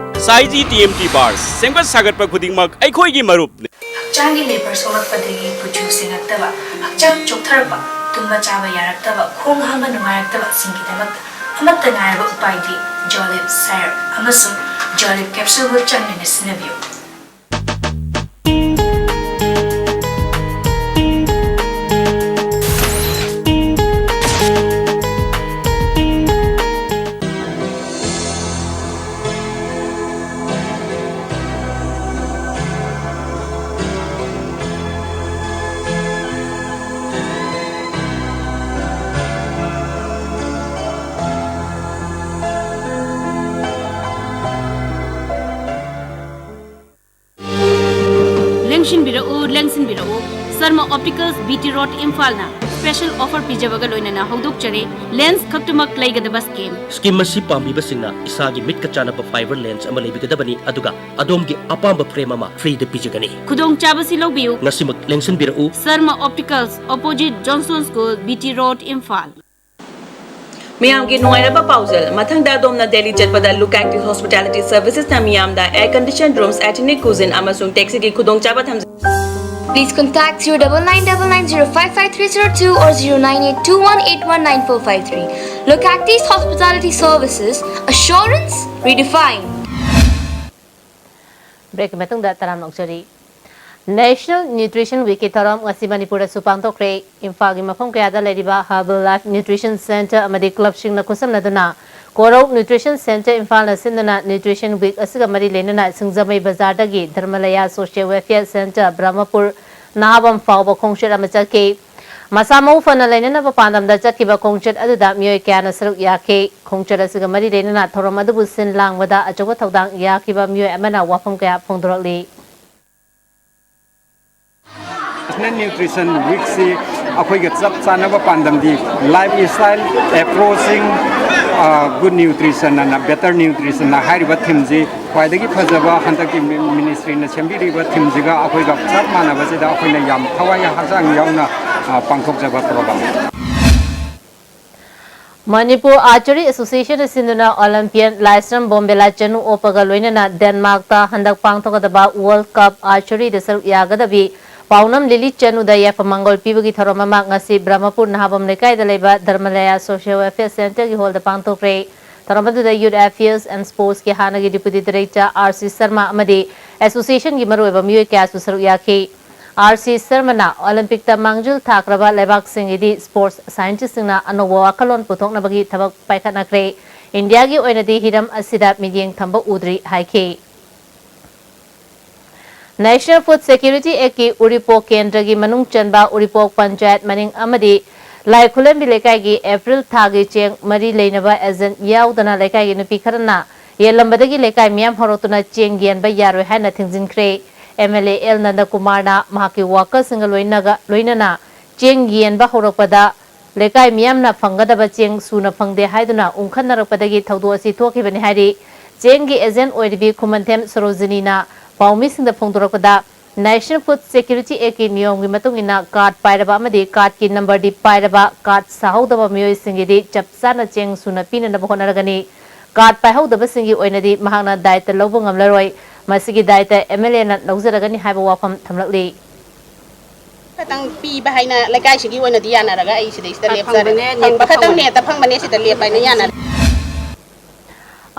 ꯁꯥꯏꯖꯤ T M T Bars, ꯁꯦꯝꯒꯠ ꯁꯥꯒꯠꯄ ꯈꯨꯗꯤꯡꯃꯛ ꯑꯩꯈꯣꯏꯒꯤ ꯃꯔꯨꯞꯅꯤ꯫ ꯍꯛꯆꯥꯡꯒꯤ ꯂꯦꯕꯔ ꯁꯣꯛꯂꯛꯄꯗꯒꯤ ꯀꯨꯆꯨ ꯁꯦꯡꯉꯛꯇꯕ, ꯍꯛꯆꯥꯡ ꯆꯣꯛꯊꯔꯛꯄ, ꯇꯨꯝꯕ ꯆꯥꯕ ꯌꯥꯔꯛꯇꯕ, ꯈꯣꯡ ꯍꯥꯝꯕ ꯅꯨꯡꯉꯥꯏꯔꯛꯇꯕꯁꯤꯡꯒꯤꯗꯃꯛꯇ ꯑꯃꯠꯇ ꯉꯥꯏꯔꯕ ꯎꯄꯥꯏꯗꯤ ꯖꯣꯂꯤꯞ ꯁꯥꯏꯔꯞ ꯑꯃꯁꯨꯡ ꯖꯣꯂꯤꯞ ꯀꯦꯞꯁꯨꯜꯕꯨ ꯆꯥꯡ ꯅꯥꯏꯅ ꯁꯤꯖꯤꯟꯅꯕꯤꯌꯨ꯫ ꯂꯦꯡꯁꯤꯟꯕꯤꯔꯛꯎ, ꯂꯦꯡꯁꯤꯟꯕꯤꯔꯛꯎ꯫ Sarma opticals, B T road, ꯏꯝꯐꯥꯜꯅ ꯁ꯭ꯄꯦꯁꯦꯜ ꯑꯣꯐꯔ ꯄꯤꯖꯕꯒ ꯂꯣꯏꯅꯅ ꯍꯧꯗꯣꯛꯆꯔꯤ꯫ ꯂꯦꯟꯁ ꯈꯛꯇꯃꯛ ꯂꯩꯒꯗꯕ ꯁ꯭ꯀꯤꯝ꯫ ꯁ꯭ꯀꯤꯝ ꯑꯁꯤ ꯄꯥꯝꯕꯤꯕꯁꯤꯡꯅ ꯏꯁꯥꯒꯤ ꯃꯤꯠꯀ ꯆꯥꯟꯅꯕ ꯐꯥꯏꯕꯔ ꯂꯦꯟꯁ ꯑꯃ ꯂꯩꯕꯤꯒꯗꯕꯅꯤ, ꯑꯗꯨꯒ ꯑꯗꯣꯝꯒꯤ ꯑꯄꯥꯝꯕ ꯐ꯭ꯔꯦꯝ ꯑꯃ ꯐ꯭ꯔꯤꯗ ꯄꯤꯖꯒꯅꯤ꯫ ꯈꯨꯗꯣꯡꯆꯥꯕꯁꯤ ꯂꯧꯕꯤꯌꯨ꯫ ꯉꯁꯤꯃꯛ ꯂꯦꯡꯁꯤꯟꯕꯤꯔꯛꯎ꯫ Sarma opticals, opposite Johnson school, B T road, Imphal. ꯃꯤꯌꯥꯝꯒꯤ ꯅꯨꯡꯉꯥꯏꯔꯕ ꯄꯥꯎꯖꯦꯜ꯫ ꯃꯊꯪꯗ ꯑꯗꯣꯝꯅ ꯗꯦꯜꯂꯤ ꯆꯠꯄꯗ ꯂꯨꯀꯥꯛꯀꯤ ꯍꯣꯁꯄꯤꯇꯥꯂꯤꯇꯤ ꯁꯔꯚꯤꯁꯦꯁꯅ ꯃꯤꯌꯥꯝꯗ ꯑꯦꯌꯔ ꯀꯟꯗꯤꯁꯟ ꯔꯨꯝꯁ, ꯑꯦꯊꯅꯤꯛ ꯀꯨꯖꯤꯟ ꯑꯃꯁꯨꯡ ꯇꯦꯛꯁꯤꯒꯤ ꯈꯨꯗꯣꯡꯆꯥꯕ ꯊꯝꯖꯩ꯫ Please contact zero double nine double nine zero five five three zero two or zero nine eight two one eight one nine four five three. Localities Hospitality Services, assurance redefined. ꯕ꯭ꯔꯦꯛꯀꯤ ꯃꯇꯨꯡꯗ ꯇꯔꯥꯝꯅ ꯑꯣꯛꯆꯔꯤ꯫ National Nutrition Weekꯀꯤ ꯊꯧꯔꯝ ꯉꯁꯤ ꯃꯅꯤꯄꯨꯔꯗꯁꯨ ꯄꯥꯡꯊꯣꯛꯈ꯭ꯔꯦ꯫ ꯏꯝꯐꯥꯜꯒꯤ ꯃꯐꯝ ꯀꯌꯥꯗ ꯂꯩꯔꯤꯕ Herbal Life Nutrition Center ꯑꯃꯗꯤ clubꯁꯤꯡꯅ ꯈꯨꯠꯁꯝꯅꯗꯨꯅ ꯀꯣꯔꯧ Nutrition Center ꯏꯝꯐꯥꯜꯅ ꯁꯤꯟꯗꯨꯅ Nutrition Week ꯑꯁꯤꯒ ꯃꯔꯤ ꯂꯩꯅꯅ ꯁꯤꯡꯖꯃꯩ ꯕꯖꯥꯔꯗꯒꯤ ꯙꯔꯃꯂꯌꯥ Social Welfare Center ꯕ꯭ꯔꯍꯃꯄꯨꯔ ꯅꯍꯥꯕꯝ ꯐꯥꯎꯕ ꯈꯣꯡꯆꯠ ꯑꯃ ꯆꯠꯈꯤ꯫ ꯃꯁꯥ ꯃꯎ ꯐꯅ ꯂꯩꯅꯅꯕ ꯄꯥꯟꯗꯝꯗ ꯆꯠꯈꯤꯕ ꯈꯣꯡꯆꯠ ꯑꯗꯨꯗ ꯃꯤꯑꯣꯏ ꯀꯌꯥꯅ ꯁꯔꯨꯛ ꯌꯥꯈꯤ꯫ ꯈꯣꯡꯆꯠ ꯑꯁꯤꯒ ꯃꯔꯤ ꯂꯩꯅꯅ ꯊꯧꯔꯝ ꯑꯗꯨꯕꯨ ꯁꯤꯟ ꯂꯥꯡꯕꯗ ꯑꯆꯧꯕ ꯊꯧꯗꯥꯡ ꯌꯥꯈꯤꯕ ꯃꯤꯑꯣꯏ ꯑꯃꯅ ꯋꯥꯐꯝ ꯀꯌꯥ ꯐꯣꯡꯗꯣꯔꯛꯂꯤ꯫ National Nutrition Weekꯁꯤ ꯑꯩꯈꯣꯏꯒ ꯆꯞ ꯆꯥꯅꯕ ꯄꯥꯟꯗꯝꯗꯤ Lifestyle Approaching, ꯑ, Good Nutrition ꯑꯅ, Better Nutrition ꯑꯅ ꯍꯥꯏꯔꯤꯕ themeꯁꯤ ꯈ꯭ꯋꯥꯏꯗꯒꯤ ꯐꯖꯕ ꯍꯟꯗꯛꯀꯤ ꯃꯤ-, ministryꯅ ꯁꯦꯝꯕꯤꯔꯤꯕ themeꯁꯤꯒ ꯑꯩꯈꯣꯏꯒ ꯆꯞ ꯃꯥꯟꯅꯕꯁꯤꯗ ꯑꯩꯈꯣꯏꯅ ꯌꯥꯝ ꯊꯋꯥꯏ ꯍꯛꯆꯥꯡ ꯌꯥꯎꯅ, ꯑ, ꯄꯥꯡꯊꯣꯛꯆꯕ program꯫ ꯃꯅꯤꯄꯨꯔ Archery Association ꯁꯤꯟꯗꯨꯅ Olympian ꯂꯥꯏꯁ꯭ꯔꯝ ꯕꯣꯝꯕꯦꯂꯥ ꯆꯅꯨ ꯑꯣꯞꯄꯒ ꯂꯣꯏꯅꯅ ꯗꯦꯟꯃꯥꯔꯛꯇ ꯍꯟꯗꯛ ꯄꯥꯡꯊꯣꯛꯀꯗꯕ World Cup Archeryꯗ ꯁꯔꯨꯛ ꯌꯥꯒꯗꯕꯤ ꯄꯥꯎꯅꯝ ꯂꯤꯂꯤ ꯆꯅꯨꯗ ꯌꯥꯏꯐ ꯃꯪꯒꯣꯜ ꯄꯤꯕꯒꯤ ꯊꯧꯔꯝ ꯑꯃ ꯉꯁꯤ ꯕ꯭ꯔꯍꯃꯄꯨꯔ ꯅꯍꯥꯕꯝ ꯂꯩꯀꯥꯏꯗ ꯂꯩꯕ ꯙꯔꯃꯂꯌꯥ Social Welfare Centreꯒꯤ ꯍꯣꯜꯗ ꯄꯥꯡꯊꯣꯛꯈ꯭ꯔꯦ꯫ ꯊꯧꯔꯝ ꯑꯗꯨꯗ Youth Affairs and Sportsꯀꯤ ꯍꯥꯟꯅꯒꯤ Deputy Director R C Sharma ꯑꯃꯗꯤ Associationꯒꯤ ꯃꯔꯨꯑꯣꯏꯕ ꯃꯤꯑꯣꯏ ꯀꯌꯥꯁꯨ ꯁꯔꯨꯛ ꯌꯥꯈꯤ꯫ R C Sharmaꯅ Olympicꯇ ꯃꯥꯡꯖꯤꯜ ꯊꯥꯈ꯭ꯔꯕ ꯂꯩꯕꯥꯛꯁꯤꯡꯒꯤꯗꯤ sports scientistꯁꯤꯡꯅ ꯑꯅꯧꯕ ꯋꯥꯈꯜꯂꯣꯟ ꯄꯨꯊꯣꯛꯅꯕꯒꯤ ꯊꯕꯛ ꯄꯥꯏꯈꯠꯅꯈ꯭ꯔꯦ꯫ ꯏꯟꯗꯤꯌꯥꯒꯤ ꯑꯣꯏꯅꯗꯤ ꯍꯤꯔꯝ ꯑꯁꯤꯗ ꯃꯤꯠꯌꯦꯡ ꯊꯝꯕ ꯎꯗ꯭ꯔꯤ ꯍꯥꯏꯈꯤ꯫ National Food Security Actꯀꯤ ꯎꯔꯤꯄꯣꯛ ꯀꯦꯟꯗ꯭ꯔꯒꯤ ꯃꯅꯨꯡ ꯆꯟꯕ ꯎꯔꯤꯄꯣꯛ ꯄꯟꯆꯥꯌꯠ ꯃꯅꯤꯡ ꯑꯃꯗꯤ ꯂꯥꯏꯈꯨꯂꯦꯝꯕꯤ ꯂꯩꯀꯥꯏꯒꯤ April ꯊꯥꯒꯤ ꯆꯦꯡ ꯃꯔꯤ ꯂꯩꯅꯕ agent ꯌꯥꯎꯗꯅ ꯂꯩꯀꯥꯏꯒꯤ ꯅꯨꯄꯤ ꯈꯔꯅ ꯌꯦꯜꯂꯝꯕꯗꯒꯤ ꯂꯩꯀꯥꯏ ꯃꯤꯌꯥꯝ ꯍꯧꯔꯛꯇꯨꯅ ꯆꯦꯡ ꯌꯦꯟꯕ ꯌꯥꯔꯣꯏ ꯍꯥꯏꯅ ꯊꯤꯡꯖꯤꯟꯈ꯭ꯔꯦ꯫ M L A L ꯅꯟꯗꯀꯨꯃꯥꯔꯅ ꯃꯍꯥꯛꯀꯤ workerꯁꯤꯡꯒ ꯂꯣꯏꯅꯒ-, ꯂꯣꯏꯅꯅ ꯆꯦꯡ ꯌꯦꯟꯕ ꯍꯧꯔꯛꯄꯗ ꯂꯩꯀꯥꯏ ꯃꯤꯌꯥꯝꯅ ꯐꯪꯒꯗꯕ ꯆꯦꯡ ꯁꯨꯅ ꯐꯪꯗꯦ ꯍꯥꯏꯗꯨꯅ ꯎꯪꯈꯠꯅꯔꯛꯄꯗꯒꯤ ꯊꯧꯗꯣꯛ ꯑꯁꯤ ꯊꯣꯛꯈꯤꯕꯅꯤ ꯍꯥꯏꯔꯤ꯫ ꯆꯦꯡꯒꯤ agent ꯑꯣꯏꯔꯤꯕꯤ ꯈꯨꯃꯟꯊꯦꯝ ꯁꯣꯔꯣꯖꯤꯅꯤꯅ ꯄꯥꯎꯃꯤꯁꯤꯡꯗ ꯐꯣꯡꯗꯣꯔꯛꯄꯗ, National Food Security Actꯀꯤ ꯅꯤꯌꯣꯝꯒꯤ ꯃꯇꯨꯡ ꯏꯟꯅ card ꯄꯥꯏꯔꯕ ꯑꯃꯗꯤ cardꯀꯤ numberꯗꯤ ꯄꯥꯏꯔꯕ card ꯁꯥꯍꯧꯗꯕ ꯃꯤꯑꯣꯏꯁꯤꯡꯒꯤꯗꯤ ꯆꯞ ꯆꯥꯅ ꯆꯦꯡ ꯁꯨꯅ ꯄꯤꯅꯅꯕ ꯍꯣꯠꯅꯔꯒꯅꯤ꯫ Card ꯄꯥꯏꯍꯧꯗꯕꯁꯤꯡꯒꯤ ꯑꯣꯏꯅꯗꯤ ꯃꯍꯥꯛꯅ ꯗꯥꯏꯇ ꯂꯧꯕ ꯉꯝꯂꯔꯣꯏ꯫ ꯃꯁꯤꯒꯤ ꯗꯥꯏꯇ M L Aꯅ ꯂꯧꯖꯔꯒꯅꯤ ꯍꯥꯏꯕ ꯋꯥꯐꯝ ꯊꯝꯂꯛꯂꯤ꯫ ꯈꯇꯪ ꯄꯤꯕ ꯍꯥꯏꯅ ꯂꯩꯀꯥꯏꯁꯤꯒꯤ ꯑꯣꯏꯅꯗꯤ ꯌꯥꯅꯔꯒ ꯑꯩ ꯁꯤꯗꯩꯁꯤꯗ ꯂꯦꯞꯆꯔꯦ꯫ ꯐꯪꯕꯅꯦ, ꯐꯪꯕ ꯅꯦꯠꯇ ꯈꯇꯪ ꯐꯪꯕꯅꯦ꯫ ꯅꯦꯠꯇ ꯐꯪꯕꯅꯦ, ꯁꯤꯗ ꯂꯦꯞ ꯍꯥꯏꯅ ꯌꯥꯅꯔꯦ꯫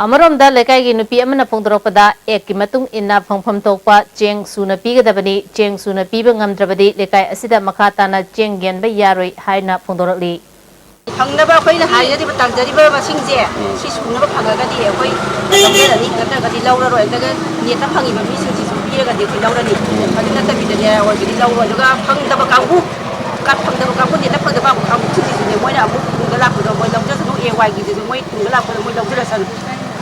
ꯑꯃꯔꯣꯝꯗ ꯂꯩꯀꯥꯏꯒꯤ ꯅꯨꯄꯤ ꯑꯃꯅ ꯐꯣꯡꯗꯣꯔꯛꯄꯗ, Actꯀꯤ ꯃꯇꯨꯡ ꯏꯟꯅ ꯐꯪꯐꯝ ꯊꯣꯛꯄ ꯆꯦꯡ ꯁꯨꯅ ꯄꯤꯒꯗꯕꯅꯤ, ꯆꯦꯡ ꯁꯨꯅ ꯄꯤꯕ ꯉꯝꯗ꯭ꯔꯕꯗꯤ ꯂꯩꯀꯥꯏ ꯑꯁꯤꯗ ꯃꯈꯥ ꯇꯥꯅ ꯆꯦꯡ ꯌꯦꯟꯕ ꯌꯥꯔꯣꯏ ꯍꯥꯏꯅ ꯐꯣꯡꯗꯣꯔꯛꯂꯤ꯫ ꯐꯪꯅꯕ ꯑꯩꯈꯣꯏꯅ ꯍꯥꯏꯖꯔꯤꯕ, ꯇꯥꯟꯖꯔꯤꯕ ꯃꯁꯤꯡꯁꯦ, ꯎꯝ꯫ ꯁꯤ ꯁꯨꯅꯕ ꯐꯪꯉꯒꯗꯤ ꯑꯩꯈꯣꯏ ꯂꯧꯖꯔꯅꯤ, ꯅꯠꯇ꯭ꯔꯒꯗꯤ ꯂꯧꯔꯔꯣꯏ꯫ ꯅꯠꯇ꯭ꯔꯒ ꯅꯦꯠꯇ ꯐꯪꯉꯤꯕ ꯃꯤꯁꯤꯡꯁꯤꯁꯨ ꯄꯤꯔꯒꯗꯤ ꯑꯩꯈꯣꯏ ꯂꯧꯔꯅꯤ꯫ ꯎꯝ꯫ ꯑꯗꯨ ꯅꯠꯇꯕꯤꯗꯅꯦ, ꯑꯣꯏꯕꯗꯤ ꯂꯧꯔꯣꯏ꯫ ꯑꯗꯨꯒ ꯐꯪꯗꯕ ꯀꯥꯡꯕꯨ, ꯀꯥꯔꯗ ꯐꯪꯗꯕ ꯀꯥꯡꯕꯨ, ꯅꯦꯠꯇ ꯐꯪꯗꯕ ꯀꯥꯡꯕꯨꯁꯤꯡꯁꯤꯁꯨꯅꯦ, ꯃꯣꯏꯅ ꯑꯃꯨꯛ ꯇꯨꯡꯗ ꯂꯥꯛꯄꯗꯣ ꯃꯣꯏ ꯂꯧꯖꯁꯅꯨ, A Yꯒꯤꯗꯨꯁꯨ ꯃꯣꯏ ꯇꯨꯡꯗ ꯂꯥꯛꯄꯗꯣ ꯃꯣꯏ ꯂꯧꯖꯔꯁꯅꯨ꯫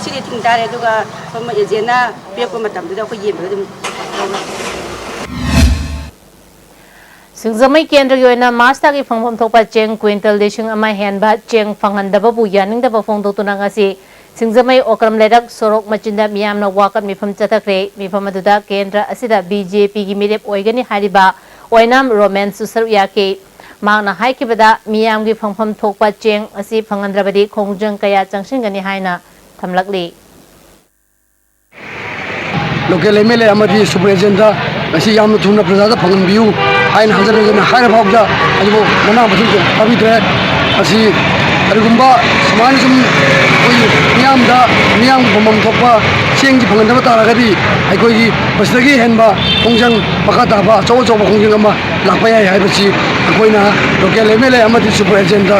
ꯁꯤꯗꯤ ꯊꯤꯡ ꯇꯥꯔꯦ꯫ ꯑꯗꯨꯒ ꯁꯣꯝ agentꯅ ꯄꯤꯔꯛꯄ ꯃꯇꯝꯗꯨꯗ ꯑꯩꯈꯣꯏ ꯌꯦꯟꯕꯗ ꯑꯗꯨꯝ ꯂꯧꯔꯅꯤ꯫ ꯁꯤꯡꯖꯃꯩ ꯀꯦꯟꯗ꯭ꯔꯒꯤ ꯑꯣꯏꯅ March ꯊꯥꯒꯤ ꯐꯪꯐꯝ ꯊꯣꯛꯄ ꯆꯦꯡ quintal ꯂꯤꯁꯤꯡ ꯑꯃ ꯍꯦꯟꯕ ꯆꯦꯡ ꯐꯪꯍꯟꯗꯕꯕꯨ ꯌꯥꯅꯤꯡꯗꯕ ꯐꯣꯡꯗꯣꯛꯇꯨꯅ ꯉꯁꯤ ꯁꯤꯡꯖꯃꯩ ꯑꯣꯀ꯭ꯔꯝ ꯂꯩꯔꯛ ꯁꯣꯔꯣꯛ ꯃꯆꯤꯟꯗ ꯃꯤꯌꯥꯝꯅ ꯋꯥꯀꯠ ꯃꯤꯐꯝ ꯆꯠꯊꯈ꯭ꯔꯦ꯫ ꯃꯤꯐꯝ ꯑꯗꯨꯗ ꯀꯦꯟꯗ꯭ꯔ ꯑꯁꯤꯗ B J Pꯒꯤ ꯃꯤꯔꯦꯞ ꯑꯣꯏꯒꯅꯤ ꯍꯥꯏꯔꯤꯕ ꯑꯣꯏꯅꯥꯝ ꯔꯣꯃꯦꯟꯁꯨ ꯁꯔꯨꯛ ꯌꯥꯈꯤ꯫ ꯃꯍꯥꯛꯅ ꯍꯥꯏꯈꯤꯕꯗ, ꯃꯤꯌꯥꯝꯒꯤ ꯐꯪꯐꯝ ꯊꯣꯛꯄ ꯆꯦꯡ ꯑꯁꯤ ꯐꯪꯍꯟꯗ꯭ꯔꯕꯗꯤ ꯈꯣꯡꯖꯪ ꯀꯌꯥ ꯆꯪꯁꯤꯟꯒꯅꯤ ꯍꯥꯏꯅ ꯊꯝꯂꯛꯂꯤ꯫ ꯂꯣꯀꯦꯜ ꯑꯦꯝ ꯑꯦꯜ ꯑꯦ ꯑꯃꯗꯤ ꯁꯨꯄꯔ ꯑꯦꯖꯦꯟꯗ ꯉꯁꯤ ꯌꯥꯝꯅ ꯊꯨꯅ ꯄ꯭ꯔꯖꯥꯗ ꯐꯪꯍꯟꯕꯤꯌꯨ ꯍꯥꯏꯅ ꯍꯟꯖꯤꯟ ꯍꯟꯖꯤꯟ ꯍꯥꯏꯔ ꯐꯥꯎꯕꯗ ꯑꯗꯨꯕꯨ ꯃꯅꯥ ꯃꯁꯤꯡ ꯇꯥꯕꯤꯗ꯭ꯔꯦ꯫ ꯑꯁꯤ ꯀꯔꯤꯒꯨꯝꯕ ꯁꯨꯃꯥꯏꯅ ꯁꯨꯝ ꯑꯩꯈꯣꯏꯒꯤ ꯃꯤꯌꯥꯝꯗ, ꯃꯤꯌꯥꯝꯒꯤ ꯐꯪꯐꯝ ꯊꯣꯛꯄ ꯆꯦꯡꯁꯤ ꯐꯪꯍꯟꯗꯕ ꯇꯥꯔꯒꯗꯤ ꯑꯩꯈꯣꯏꯒꯤ ꯃꯁꯤꯗꯒꯤ ꯍꯦꯟꯕ ꯈꯣꯡꯖꯪ, ꯃꯈꯥ ꯇꯥꯕ ꯑꯆꯧ ꯑꯆꯧꯕ ꯈꯣꯡꯖꯪ ꯑꯃ ꯂꯥꯛꯄ ꯌꯥꯏ ꯍꯥꯏꯕꯁꯤ ꯑꯩꯈꯣꯏꯅ ꯂꯣꯀꯦꯜ ꯑꯦꯝ ꯑꯦꯜ ꯑꯦ ꯑꯃꯗꯤ ꯁꯨꯄꯔ ꯑꯦꯖꯦꯟꯗ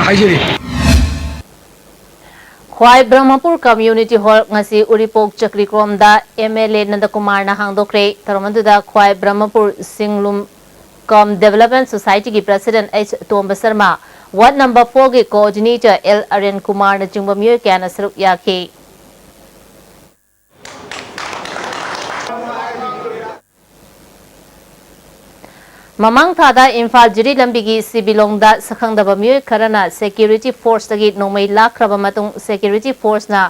ꯍꯥꯏꯖꯔꯤ꯫ ꯈ꯭ꯋꯥꯏ ꯕ꯭ꯔꯍꯃꯄꯨꯔ ꯀꯝꯃ꯭ꯌꯨꯅꯤꯇꯤ ꯍꯣꯜ ꯉꯁꯤ ꯎꯔꯤꯄꯣꯛ ꯆꯀ꯭ꯔꯤꯀ꯭ꯔꯣꯝꯗ ꯑꯦꯝ ꯑꯦꯜ ꯑꯦ ꯅꯟꯗꯀꯨꯃꯥꯔꯅ ꯍꯥꯡꯗꯣꯛꯈ꯭ꯔꯦ꯫ ꯊꯧꯔꯝ ꯑꯗꯨꯗ ꯈ꯭ꯋꯥꯏ ꯕ꯭ꯔꯍꯃꯄꯨꯔ ꯁꯤꯡꯂꯨꯝ ꯀꯝ ꯗꯦꯕꯂꯞꯃꯦꯟ ꯁꯣꯁꯥꯏꯇꯤꯒꯤ ꯄ꯭ꯔꯁꯤꯗꯦꯟ ꯑꯩꯆ ꯇꯣꯝꯕ ꯁꯔꯃ, ꯋꯥꯔꯗ ꯅꯝꯕꯔ ꯐꯣꯔꯒꯤ ꯀꯣꯑꯣꯔꯗꯤꯅꯦꯇꯔ ꯑꯦꯜ ꯑꯔꯦꯟ ꯀꯨꯃꯥꯔꯅꯆꯤꯡꯕ ꯃꯤꯑꯣꯏ ꯀꯌꯥꯅ ꯁꯔꯨꯛ ꯌꯥꯈꯤ꯫ ꯃꯃꯥꯡ ꯊꯥꯗ ꯏꯝꯐꯥꯜ ꯖꯤꯔꯤ ꯂꯝꯕꯤꯒꯤ ꯁꯤꯕꯤꯂꯣꯡꯗ ꯁꯛꯈꯪꯗꯕ ꯃꯤꯑꯣꯏ ꯈꯔꯅ ꯁꯦꯀ꯭ꯌꯨꯔꯤꯇꯤ ꯐꯣꯔꯁꯇꯒꯤ ꯅꯣꯡꯃꯩ ꯂꯥꯛꯈ꯭ꯔꯕ ꯃꯇꯨꯡ, ꯁꯦꯀ꯭ꯌꯨꯔꯤꯇꯤ ꯐꯣꯔꯁꯅ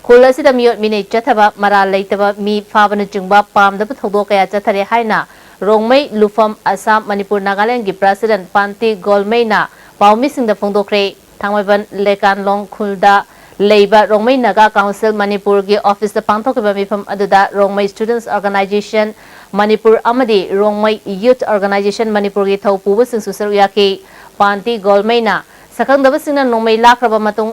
ꯈꯨꯜ ꯑꯁꯤꯗ ꯃꯤꯑꯣꯠ ꯃꯤꯅꯩ ꯆꯠꯊꯕ, ꯃꯔꯥꯜ ꯂꯩꯇꯕ ꯃꯤ ꯐꯥꯕꯅꯆꯤꯡꯕ ꯄꯥꯝꯗꯕ ꯊꯧꯗꯣꯛ ꯀꯌꯥ ꯆꯠꯊꯔꯦ ꯍꯥꯏꯅ ꯔꯣꯡꯃꯩ ꯂꯨꯐꯝ ꯑꯁꯥꯝ ꯃꯅꯤꯄꯨꯔ ꯅꯥꯒꯥꯂꯦꯟꯒꯤ ꯄ꯭ꯔꯁꯤꯗꯦꯟ ꯄꯥꯟꯇꯤ ꯒꯣꯜꯃꯩꯅ ꯄꯥꯎꯃꯤꯁꯤꯡꯗ ꯐꯣꯡꯗꯣꯛꯈ꯭ꯔꯦ꯫ ꯊꯥꯡꯃꯩꯕꯟ ꯂꯦꯀꯥꯟꯂꯣꯡ ꯈꯨꯜꯗ ꯂꯩꯕ ꯔꯣꯡꯃꯩ ꯅꯥꯒꯥ ꯀꯥꯎꯟꯁꯤꯜ ꯃꯅꯤꯄꯨꯔꯒꯤ ꯑꯣꯐꯤꯁꯇ ꯄꯥꯡꯊꯣꯛꯈꯤꯕ ꯃꯤꯐꯝ ꯑꯗꯨꯗ ꯔꯣꯡꯃꯩ ꯁ꯭ꯇꯨꯗꯦꯟꯠꯁ ꯑꯣꯔꯒꯅꯥꯏꯖꯦꯁꯟ ꯃꯅꯤꯄꯨꯔ ꯑꯃꯗꯤ ꯔꯣꯡꯃꯩ ꯌꯨꯊ ꯑꯣꯔꯒꯅꯥꯏꯖꯦꯁꯟ ꯃꯅꯤꯄꯨꯔꯒꯤ ꯊꯧ ꯄꯨꯕꯁꯤꯡꯁꯨ ꯁꯔꯨꯛ ꯌꯥꯈꯤ꯫ ꯄꯥꯟꯇꯤ ꯒꯣꯜꯃꯩꯅ ꯁꯛꯈꯪꯗꯕꯁꯤꯡꯅ ꯅꯣꯡꯃꯩ ꯂꯥꯛꯈ꯭ꯔꯕ ꯃꯇꯨꯡ,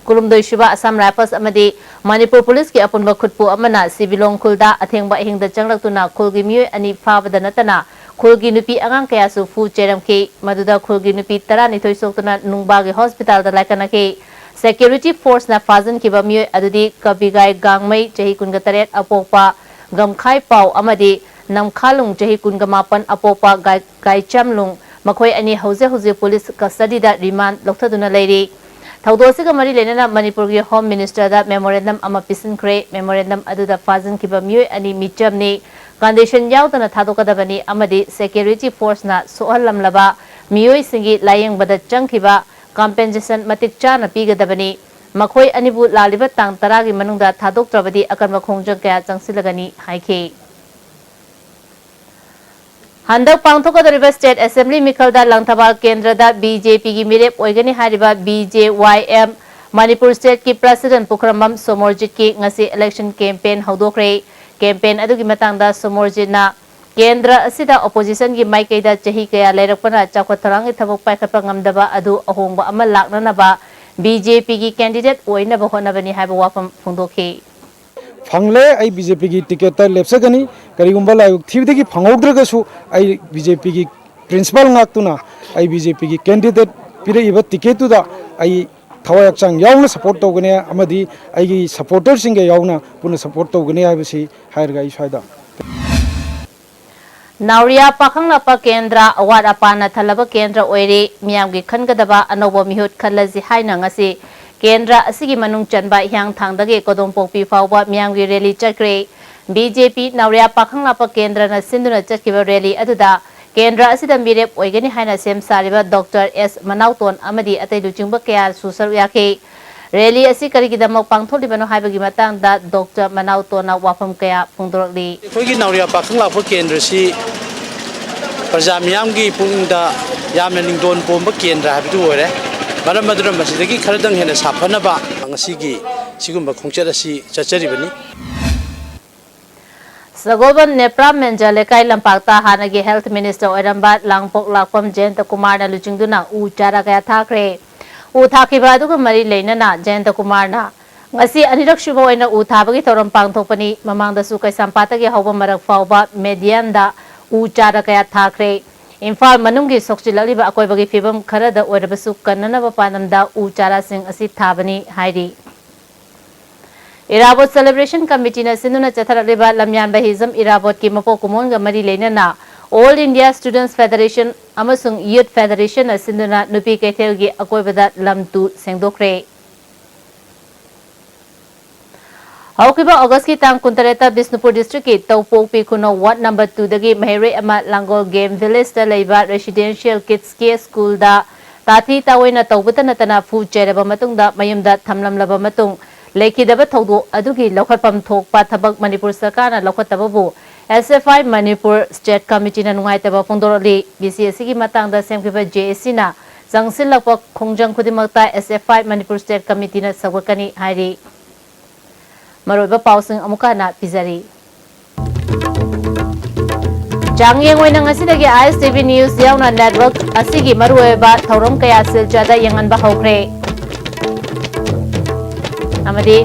ꯀꯨꯟꯍꯨꯝꯗꯣꯏ ꯁꯨꯕ ꯑꯁꯥꯝ ꯔꯥꯏꯐꯜꯁ ꯑꯃꯗꯤ ꯃꯅꯤꯄꯨꯔ ꯄꯨꯂꯤꯁꯀꯤ ꯑꯄꯨꯟꯕ ꯈꯨꯠꯄꯨ ꯑꯃꯅ ꯁꯤꯕꯤꯂꯣꯡ ꯈꯨꯜꯗ ꯑꯊꯦꯡꯕ ꯑꯍꯤꯡꯗ ꯆꯪꯂꯛꯇꯨꯅ ꯈꯨꯜꯒꯤ ꯃꯤꯑꯣꯏ ꯑꯅꯤ ꯐꯥꯕꯗ ꯅꯠꯇꯅ ꯈꯨꯜꯒꯤ ꯅꯨꯄꯤ ꯑꯉꯥꯡ ꯀꯌꯥꯁꯨ ꯐꯨ ꯆꯩꯔꯝꯈꯤ꯫ ꯃꯗꯨꯗ ꯈꯨꯜꯒꯤ ꯅꯨꯄꯤ ꯇꯔꯥꯅꯤꯊꯣꯏ ꯁꯣꯛꯇꯨꯅ ꯅꯨꯡꯕꯥꯒꯤ ꯍꯣꯁꯄꯤꯇꯥꯜꯗ ꯂꯥꯏꯀꯠꯅꯈꯤ꯫ ꯁꯦꯀ꯭ꯌꯨꯔꯤꯇꯤ ꯐꯣꯔꯁꯅ ꯐꯥꯖꯤꯟꯈꯤꯕ ꯃꯤꯑꯣꯏ ꯑꯗꯨꯗꯤ ꯀꯕꯤꯒꯥꯏ ꯒꯥꯡꯃꯩ, ꯆꯍꯤ ꯀꯨꯟꯒ ꯇꯔꯦꯠ, ꯑꯄꯣꯛꯄ ꯒꯝꯈꯥꯏ ꯄꯥꯎ ꯑꯃꯗꯤ ꯅꯝꯈꯥꯂꯨꯡ, ꯆꯍꯤ ꯀꯨꯟꯒ ꯃꯥꯄꯟ, ꯑꯄꯣꯛꯄ ꯒꯥꯏ-, ꯒꯥꯏꯆꯝꯂꯨꯡ, ꯃꯈꯣꯏ ꯑꯅꯤ ꯍꯧꯖꯤꯛ ꯍꯧꯖꯤꯛ ꯄꯨꯂꯤꯁ ꯀꯁꯇꯗꯤꯗ ꯔꯤꯃꯥꯟꯗ ꯂꯧꯊꯗꯨꯅ ꯂꯩꯔꯤ꯫ ꯊꯧꯗꯣꯛ ꯑꯁꯤꯒ ꯃꯔꯤ ꯂꯩꯅꯅ ꯃꯅꯤꯄꯨꯔꯒꯤ ꯍꯣꯝ ꯃꯤꯅꯤꯁꯇꯔꯗ ꯃꯦꯃꯣꯔꯦꯟꯗꯝ ꯑꯃ ꯄꯤꯁꯤꯟꯈ꯭ꯔꯦ꯫ ꯃꯦꯃꯣꯔꯦꯟꯗꯝ ꯑꯗꯨꯗ ꯐꯥꯖꯤꯟꯈꯤꯕ ꯃꯤꯑꯣꯏ ꯑꯅꯤ ꯃꯤꯆꯝꯅꯤ, ꯀꯟꯗꯤꯁꯟ ꯌꯥꯎꯗꯅ ꯊꯥꯗꯣꯛꯀꯗꯕꯅꯤ ꯑꯃꯗꯤ ꯁꯦꯀ꯭ꯌꯨꯔꯤꯇꯤ ꯐꯣꯔꯁꯅ ꯁꯣꯛꯍꯜꯂꯝꯂꯕ ꯃꯤꯑꯣꯏꯁꯤꯡꯒꯤ ꯂꯥꯌꯦꯡꯕꯗ ꯆꯪꯈꯤꯕ ꯀꯝꯄꯦꯟꯁꯦꯁꯟ ꯃꯇꯤꯛ ꯆꯥꯅ ꯄꯤꯒꯗꯕꯅꯤ꯫ ꯃꯈꯣꯏ ꯑꯅꯤꯕꯨ ꯂꯥꯛꯂꯤꯕ ꯇꯥꯡ ꯇꯔꯥꯒꯤ ꯃꯅꯨꯡꯗ ꯊꯥꯗꯣꯛꯇ꯭ꯔꯕꯗꯤ ꯑꯀꯟꯕ ꯈꯣꯡꯖꯪ ꯀꯌꯥ ꯆꯪꯁꯤꯜꯂꯒꯅꯤ ꯍꯥꯏꯈꯤ꯫ ꯍꯟꯗꯛ ꯄꯥꯡꯊꯣꯛꯀꯗꯧꯔꯤꯕ State Assembly ꯃꯤꯈꯜꯗ ꯂꯪꯊꯕꯥꯜ ꯀꯦꯟꯗ꯭ꯔꯗ BJPꯒꯤ ꯃꯤꯔꯦꯞ ꯑꯣꯏꯒꯅꯤ ꯍꯥꯏꯔꯤꯕ BJYM ꯃꯅꯤꯄꯨꯔ Stateꯀꯤ President ꯄꯨꯈ꯭ꯔꯝꯕꯝ ꯁꯣꯃꯣꯔꯖꯤꯠꯀꯤ ꯉꯁꯤ election campaign ꯍꯧꯗꯣꯛꯈ꯭ꯔꯦ꯫ Campaign ꯑꯗꯨꯒꯤ ꯃꯇꯥꯡꯗ ꯁꯣꯃꯣꯔꯖꯤꯠꯅ ꯀꯦꯟꯗ꯭ꯔ ꯑꯁꯤꯗ oppositionꯒꯤ ꯃꯥꯏꯀꯩꯗ ꯆꯍꯤ ꯀꯌꯥ ꯂꯩꯔꯛꯄꯅ ꯆꯥꯎꯈꯠ ꯊꯧꯔꯥꯡꯒꯤ ꯊꯕꯛ ꯄꯥꯏꯈꯠꯄ ꯉꯝꯗꯕ ꯑꯗꯨ ꯑꯍꯣꯡꯕ ꯑꯃ ꯂꯥꯛꯅꯅꯕ BJPꯒꯤ candidate ꯑꯣꯏꯅꯕ ꯍꯣꯠꯅꯕꯅꯤ ꯍꯥꯏꯕ ꯋꯥꯐꯝ ꯐꯣꯡꯗꯣꯛꯈꯤ꯫ ꯐꯪꯂꯦ, ꯑꯩ BJPꯒꯤ ticketꯇ ꯂꯦꯞꯆꯒꯅꯤ꯫ ꯀꯔꯤꯒꯨꯝꯕ ꯂꯥꯏꯕꯛ ꯊꯤꯕꯗꯒꯤ ꯐꯪꯍꯧꯗ꯭ꯔꯒꯁꯨ ꯑꯩ BJPꯒꯤ principle ꯉꯥꯛꯇꯨꯅ ꯑꯩ BJPꯒꯤ candidate ꯄꯤꯔꯛꯏꯕ ticketꯇꯨꯗ ꯑꯩ ꯊꯋꯥꯏ ꯍꯛꯆꯥꯡ ꯌꯥꯎꯅ support ꯇꯧꯒꯅꯤ ꯑꯃꯗꯤ ꯑꯩꯒꯤ supporterꯁꯤꯡꯒ ꯌꯥꯎꯅ ꯄꯨꯟꯅ support ꯇꯧꯒꯅꯤ ꯍꯥꯏꯕꯁꯤ ꯍꯥꯏꯔꯒ ꯑꯩ ꯁ꯭ꯋꯥꯏꯗ ꯅꯥꯎꯔꯤꯌꯥ ꯄꯥꯈꯪꯂꯥꯛꯄ ꯀꯦꯟꯗ꯭ꯔ ꯑꯋꯥꯠ ꯑꯄꯥꯅ ꯊꯜꯂꯕ ꯀꯦꯟꯗ꯭ꯔ ꯑꯣꯏꯔꯦ꯫ ꯃꯤꯌꯥꯝꯒꯤ ꯈꯟꯒꯗꯕ ꯑꯅꯧꯕ ꯃꯤꯍꯨꯠ ꯈꯜꯂꯁꯤ ꯍꯥꯏꯅ ꯉꯁꯤ ꯀꯦꯟꯗ꯭ꯔ ꯑꯁꯤꯒꯤ ꯃꯅꯨꯡ ꯆꯟꯕ ꯍꯤꯌꯥꯡꯊꯥꯡꯗꯒꯤ ꯀꯣꯗꯣꯝꯄꯣꯛꯄꯤ ꯐꯥꯎꯕ ꯃꯤꯌꯥꯝꯒꯤ rally ꯆꯠꯈ꯭ꯔꯦ꯫ BJP ꯅꯥꯎꯔꯤꯌꯥ ꯄꯥꯈꯪꯂꯥꯛꯄ ꯀꯦꯟꯗ꯭ꯔꯅ ꯁꯤꯟꯗꯨꯅ ꯆꯠꯈꯤꯕ rally ꯑꯗꯨꯗ ꯀꯦꯟꯗ꯭ꯔ ꯑꯁꯤꯗ ꯃꯤꯔꯦꯞ ꯑꯣꯏꯒꯅꯤ ꯍꯥꯏꯅ ꯁꯦꯝ ꯁꯥꯔꯤꯕ Doctor S ꯃꯅꯥꯎꯇꯣꯟ ꯑꯃꯗꯤ ꯑꯇꯩ ꯂꯨꯆꯤꯡꯕ ꯀꯌꯥꯁꯨ ꯁꯔꯨꯛ ꯌꯥꯈꯤ꯫ Rally ꯑꯁꯤ ꯀꯔꯤꯒꯤꯗꯃꯛ ꯄꯥꯡꯊꯣꯛꯂꯤꯕꯅꯣ ꯍꯥꯏꯕꯒꯤ ꯃꯇꯥꯡꯗ Doctor ꯃꯅꯥꯎꯇꯣꯟꯅ ꯋꯥꯐꯝ ꯀꯌꯥ ꯐꯣꯡꯗꯣꯔꯛꯂꯤ꯫ ꯑꯩꯈꯣꯏꯒꯤ ꯅꯥꯎꯔꯤꯌꯥ ꯄꯥꯈꯪꯂꯥꯛꯄ ꯀꯦꯟꯗ꯭ꯔꯁꯤ ꯄ꯭ꯔꯖꯥ ꯃꯤꯌꯥꯝꯒꯤ ꯄꯨꯛꯅꯤꯡꯗ ꯌꯥꯝꯅ ꯅꯤꯡꯗꯣꯟ ꯄꯣꯝꯕ ꯀꯦꯟꯗ꯭ꯔ ꯍꯥꯏꯕꯗꯨ ꯑꯣꯏꯔꯦ꯫ ꯃꯔꯝ ꯑꯗꯨꯅ ꯃꯁꯤꯗꯒꯤ ꯈꯔꯗꯪ ꯍꯦꯟꯅ ꯁꯥꯐꯅꯕ ꯉꯁꯤꯒꯤ ꯁꯤꯒꯨꯝꯕ ꯈꯣꯡꯆꯠ ꯑꯁꯤ ꯆꯠꯆꯔꯤꯕꯅꯤ꯫ ꯁꯒꯣꯜꯕꯟ ꯅꯦꯄ꯭ꯔꯥ ꯃꯦꯟꯖ ꯂꯩꯀꯥꯏ ꯂꯝꯄꯥꯛꯇ ꯍꯥꯟꯅꯒꯤ Health Minister ꯑꯣꯏꯔꯝꯕ ꯂꯥꯡꯄꯣꯛ ꯂꯥꯛꯄꯝ ꯖꯌꯟꯇ ꯀꯨꯃꯥꯔꯅ ꯂꯨꯆꯤꯡꯗꯨꯅ ꯎ ꯆꯥꯔꯥ ꯀꯌꯥ ꯊꯥꯈ꯭ꯔꯦ꯫ ꯎ ꯊꯥꯈꯤꯕ ꯑꯗꯨꯒ ꯃꯔꯤ ꯂꯩꯅꯅ ꯖꯌꯟꯇ ꯀꯨꯃꯥꯔꯅ ꯉꯁꯤ ꯑꯅꯤꯔꯛ ꯁꯨꯕ ꯑꯣꯏꯅ ꯎ ꯊꯥꯕꯒꯤ ꯊꯧꯔꯝ ꯄꯥꯡꯊꯣꯛꯄꯅꯤ꯫ ꯃꯃꯥꯡꯗꯁꯨ ꯀꯩꯁꯥꯝꯄꯥꯠꯇꯒꯤ ꯍꯧꯕ ꯃꯔꯛ ꯐꯥꯎꯕ medianꯗ ꯎ ꯆꯥꯔꯥ ꯀꯌꯥ ꯊꯥꯈ꯭ꯔꯦ꯫ ꯏꯝꯐꯥꯜ ꯃꯅꯨꯡꯒꯤ ꯁꯣꯛꯆꯤꯜꯂꯛꯂꯤꯕ ꯑꯀꯣꯏꯕꯒꯤ ꯐꯤꯕꯝ ꯈꯔꯗ ꯑꯣꯏꯔꯕꯁꯨ ꯀꯟꯅꯅꯕ ꯄꯥꯟꯗꯝꯗ ꯎ ꯆꯥꯔꯥꯁꯤꯡ ꯑꯁꯤ ꯊꯥꯕꯅꯤ ꯍꯥꯏꯔꯤ꯫ ꯏꯔꯥꯕꯣꯠ Celebration Committeeꯅ ꯁꯤꯟꯗꯨꯅ ꯆꯠꯊꯔꯛꯂꯤꯕ ꯂꯝꯌꯥꯟꯕ ꯍꯤꯖꯝ ꯏꯔꯥꯕꯣꯠꯀꯤ ꯃꯄꯣꯛ ꯀꯨꯝꯑꯣꯟꯒ ꯃꯔꯤ ꯂꯩꯅꯅ All India Students Federation ꯑꯃꯁꯨꯡ Youth Federationꯅ ꯁꯤꯟꯗꯨꯅ ꯅꯨꯄꯤ ꯀꯩꯊꯦꯜꯒꯤ ꯑꯀꯣꯏꯕꯗ ꯂꯝ ꯇꯨ ꯁꯦꯡꯗꯣꯛꯈ꯭ꯔꯦ꯫ ꯍꯧꯈꯤꯕ Augustꯀꯤ ꯇꯥꯡ ꯀꯨꯟꯇꯔꯦꯠꯇ ꯕꯤꯁꯅꯨꯄꯨꯔ districtꯀꯤ ꯇꯧꯄꯣꯛꯄꯤ ꯈꯨꯅꯧ ward number twoꯗꯒꯤ ꯃꯍꯩꯔꯣꯏ ꯑꯃ ꯂꯥꯡꯒꯣꯜ game villageꯇ ꯂꯩꯕ residential kids K schoolꯗ ꯇꯥꯊꯤ ꯇꯥꯑꯣꯏꯅ ꯇꯧꯕꯇ ꯅꯠꯇꯅ ꯐꯨ ꯆꯩꯔꯕ ꯃꯇꯨꯡꯗ ꯃꯌꯨꯝꯗ ꯊꯝꯂꯝꯂꯕ ꯃꯇꯨꯡ ꯂꯩꯈꯤꯗꯕ ꯊꯧꯗꯣꯛ ꯑꯗꯨꯒꯤ ꯂꯧꯈꯠꯐꯝ ꯊꯣꯛꯄ ꯊꯕꯛ ꯃꯅꯤꯄꯨꯔ ꯁꯔꯀꯥꯔꯅ ꯂꯧꯈꯠꯇꯕꯕꯨ ꯑꯦꯁ ꯑꯦꯐ ꯑꯥꯏ ꯃꯅꯤꯄꯨꯔ ꯁ꯭ꯇꯦꯠ ꯀꯃꯤꯇꯤꯅ ꯅꯨꯡꯉꯥꯏꯇꯕ ꯐꯣꯡꯗꯣꯔꯛꯂꯤ꯫ ꯕꯤ ꯁꯤ ꯑꯦꯁ ꯁꯤꯒꯤ ꯃꯇꯥꯡꯗ ꯁꯦꯝꯈꯤꯕ ꯖꯦ ꯑꯦ ꯁꯤꯅ ꯆꯪꯁꯤꯜꯂꯛꯄ ꯈꯣꯡꯖꯪ ꯈꯨꯗꯤꯡꯃꯛꯇ ꯑꯦꯁ ꯑꯦꯐ ꯑꯥꯏ ꯃꯅꯤꯄꯨꯔ ꯁ꯭ꯇꯦꯠ ꯀꯃꯤꯇꯤꯅ ꯁꯧꯒꯠꯀꯅꯤ ꯍꯥꯏꯔꯤ꯫ ꯃꯔꯨꯑꯣꯏꯕ ꯄꯥꯎꯁꯤꯡ ꯑꯃꯨꯛꯀ ꯍꯟꯅ ꯄꯤꯖꯔꯤ꯫ ꯆꯥꯡꯌꯦꯡ ꯑꯣꯏꯅ ꯉꯁꯤꯗꯒꯤ ꯑꯥꯏ ꯑꯦꯁ ꯇꯤ ꯚꯤ ꯅ꯭ꯌꯨꯁ ꯌꯥꯎꯅ ꯅꯦꯠꯋꯔꯛ ꯑꯁꯤꯒꯤ ꯃꯔꯨꯑꯣꯏꯕ ꯊꯧꯔꯝ ꯀꯌꯥ ꯁꯤꯜꯆꯔꯗ ꯌꯦꯡꯍꯟꯕ ꯍꯧꯈ꯭ꯔꯦ꯫ ꯑꯃꯗꯤ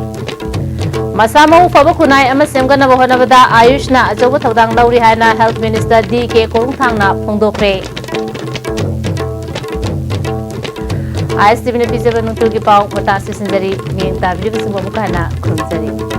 ꯃꯁꯥ ꯃꯎ ꯐꯕ ꯈꯨꯟꯅꯥꯏ ꯑꯃ ꯁꯦꯝꯒꯠꯅꯕ ꯍꯣꯠꯅꯕꯗ ꯑꯌꯨꯁꯅ ꯑꯆꯧꯕ ꯊꯧꯗꯥꯡ ꯂꯧꯔꯤ ꯍꯥꯏꯅ ꯍꯦꯜꯊ ꯃꯤꯅꯤꯁꯇꯔ ꯗꯤ ꯀꯦ ꯀꯣꯔꯨꯡꯊꯥꯡꯅ ꯐꯣꯡꯗꯣꯛꯈ꯭ꯔꯦ꯫ ꯑꯥꯏ ꯑꯦꯁ ꯇꯤ ꯚꯤꯅ ꯄꯤꯖꯕ ꯅꯣꯡꯆꯨꯒꯤ ꯄꯥꯎ ꯃꯇꯥꯡ ꯑꯁꯤ ꯁꯤꯟꯖꯔꯤ꯫ ꯃꯤꯠꯌꯦꯡ ꯇꯥꯕꯤꯔꯤꯕꯁꯤꯡꯕꯨ ꯑꯃꯨꯛꯀ ꯍꯟꯅ ꯈꯨꯔꯨꯝꯖꯔꯤ꯫